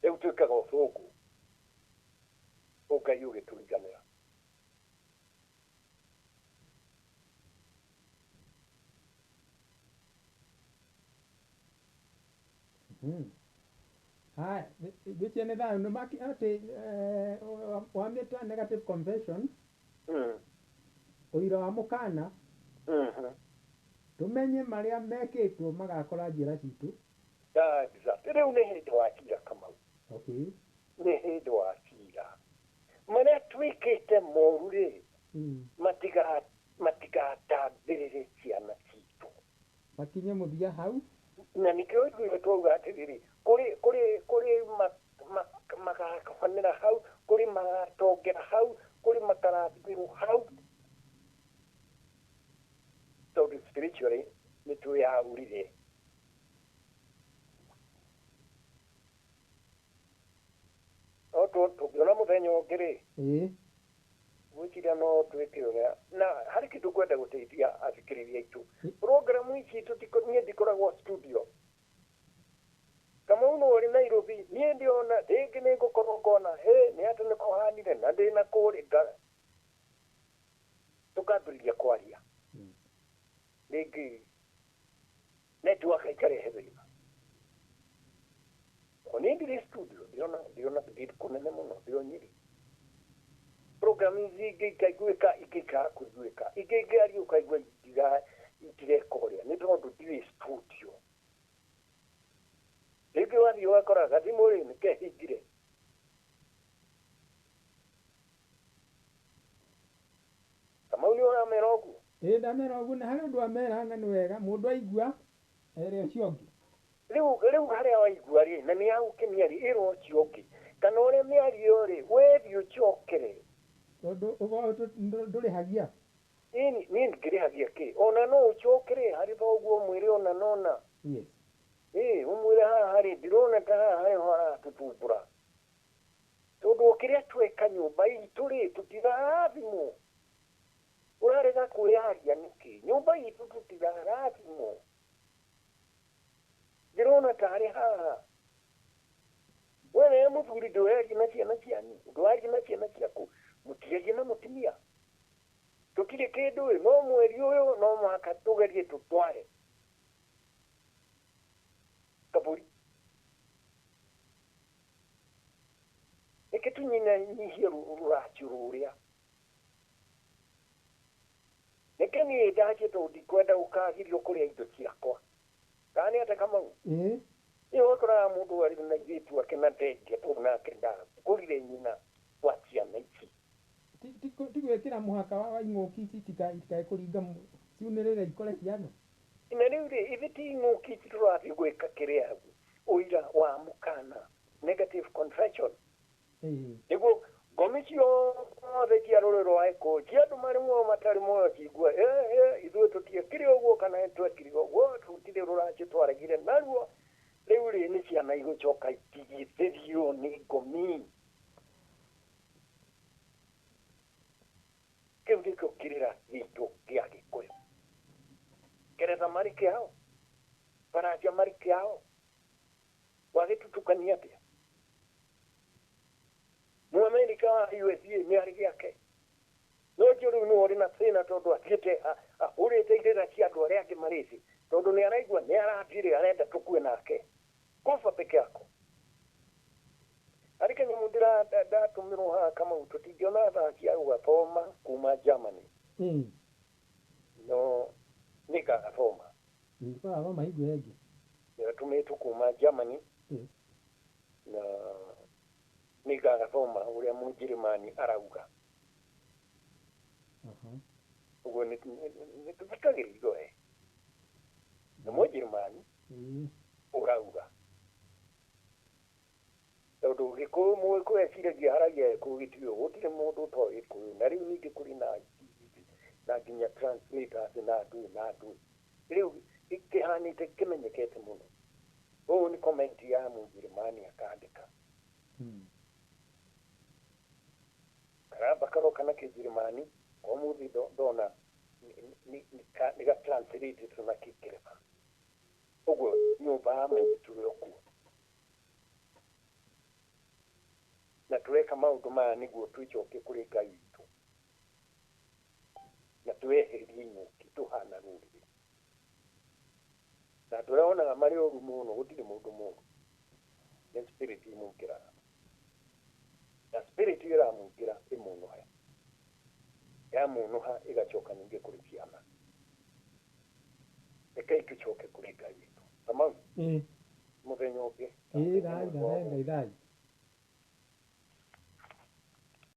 Rĩu twĩkaga ũthũngũ, ũngai ũgĩtũriganĩra.
Haya, ngwĩciria nĩ thayũ nĩ atĩ wamĩta negative confession ũira wa mũkana tũmenye marĩa mekĩtwo magakora njĩra citũ.
Exactly. Rĩu nĩ hĩndĩ wa cira Kamau.
Okay.
Nĩ hĩndĩ wa cira. Marĩa twĩkĩte moru rĩ matigatambĩrĩre ciana citũ.
Makinye mũthia hau.
Na nĩkĩo ithuĩ twauga atĩrĩrĩ kũrĩ magakabanĩra hau, kũrĩ magatongera hau, kũrĩ makarathimĩrwo hau. Tondũ spiritually nĩ twĩyaũrire. No tũngĩona mũthenya ũngĩ rĩ gwĩciria no twĩke ũrĩa na harĩ kĩndũ ngwenda gũteithia athikĩrĩria aitũ. Programu ici niĩ ndikoragwo studio. Kamau no ũrĩ Nairobi, niĩ ndĩona rĩngĩ nĩ ngũkorwo ngona hĩ nĩ atĩ nĩ kũhanire na ndĩna kũrĩ tũkambĩrĩria kwaria. Rĩngĩ network ĩkarehe thĩna. Niĩ ndirĩ studio, ndĩrona ndĩ kũnene mũno, ndĩro Nyĩrĩ. Program ici ingĩ ikaiguĩka, ingĩ ikaga kũiguĩka, ingĩ ingĩaria ũkaigua itireka ũrĩa nĩ tondũ ndirĩ studio. Rĩngĩ wathiĩ ũgakora gathimũ rĩ nĩ kehingire. Kamau nĩ ũramera ũguo?
Ĩĩ ndamera ũguo na harĩ ũndũ amera na nĩ wega mũndũ aigua ere ũcio ũngĩ.
Rĩu harĩa waigua rĩ na nĩ yagũkenia rĩ ĩra ũcio ũngĩ kana ũrĩa mĩario rĩ wethiĩ ũcokere.
Tondũ ũgo ndũrĩhagia.
Ĩni niĩ ngĩrĩhagia kĩ ona no ũcokere harĩ thoguo ũmwĩre ona nona.
Yes.
Ĩĩ ũmwĩre haha rĩ ndirona ta haha harĩ ho haratũthumbũra. Tondũ kĩrĩa tweka nyũmba itũ rĩ tũtirarathimwo. Ũrarega kwĩyaria nĩkĩ? Nyũmba itũ tũtirarathimwo. Ndĩrona tarĩ haha. We nawe mũthuri ndũraria na ciana cianyu, ndũraria na ciana ciaku, mũtiarie na mũtumia. Tũtirĩ kĩndũ ĩ, no mweri ũyũ no mũhaka tũgerie tũtware kaburi. Reke tũnyihanyihie rũracio rũrĩa. Reke niĩ ndacie tondũ ndikwenda gũkagirio kũrĩa indo ciakwa. Kana nĩ atĩa Kamau?
Ĩĩ.
Ĩĩ ũgakoraga mũndũ arĩ na airĩtu ake na ndendia tondũ nake ndakũrire nyina wa ciana ici.
Ti gwĩkĩra mũhaka wa ing'ũki ici itikae kũringa ciunĩrĩre ikore ciana.
Na rĩu rĩ ithe ti ing'ũki ici tũrathiĩ gwĩka kĩrĩa ũira wa mũkana negative confession. Nĩguo ngomi ciothe cia rũrĩrĩ rwa Gĩkũyũ cia andũ marĩ muoyo matarĩ muoyo cigue ithuĩ tũtiekire ũguo kana twekire ũguo tũtirĩ rũracio twaregire naruo. Rĩu rĩ nĩ ciana igũcoka itigithĩrio nĩ ngomi. Kĩu nĩkĩo kĩrĩra gitũ kĩa Gĩkũyũ. Ngeretha marĩ kĩao, Faranja marĩ kĩao, wagĩtũtukania atĩa? Mũamerika wa USA nĩ arĩ gĩake. No ũcio rĩu nĩwe ũrĩ na thĩna tondũ athiĩte ahũrĩte irĩra cia andũ arĩa angĩ marĩ thĩ tondũ nĩ araigua nĩ arathire arenda tũkue nake. Kufa peke yako. Harĩ kanyamũ ndatũmĩrwo haha Kamau tũtingĩona thaa cia gũgathoma kuma Germany. No nĩngagathoma.
Tũgathoma hingo ĩyo ĩngĩ.
Nĩgatũmĩtwo kuma Germany. Na nĩngagathoma ũrĩa Mũnjĩrĩmani arauga. Ũguo nĩtũthikagĩrĩrio we. Nĩ Mũnjĩrĩmani ũrauga. Tondũ Gĩkũyũ Mũgĩkũyũ eciragia haragia Gĩkũyũ gĩtiũĩ, gũtirĩ mũndũ ũtoĩ Gĩkũyũ. Na rĩu ningĩ kũrĩ na nginya translators na ndũĩ na ndũĩ. Rĩu kĩhanĩte kĩmenyekete mũno. Ũũ nĩ comment ya Mũnjĩrĩmani akandĩka. Karamba karoka na Kĩnjĩrĩmani, ũmũthĩ ndona nĩ ga translated na Kĩngeretha. Ũguo nyũmba ya maitũ tũrĩ o kuo. Na tũreka maũndũ maya nĩguo twĩcokie kũrĩ Ngai witũ. Na tweherie ing'ũki tũhana rũrĩrĩ. Na andũ arĩa wonaga marĩ oru mũno gũtirĩ mũndũ mũru. Nĩ spirit imũingĩraga. Na spirit ĩramũingĩra ĩmũnũhe. Yamũnũha ĩgacoka ningĩ kũrĩ ciana. Rekei tũcoke kũrĩ Ngai witũ. Kamau?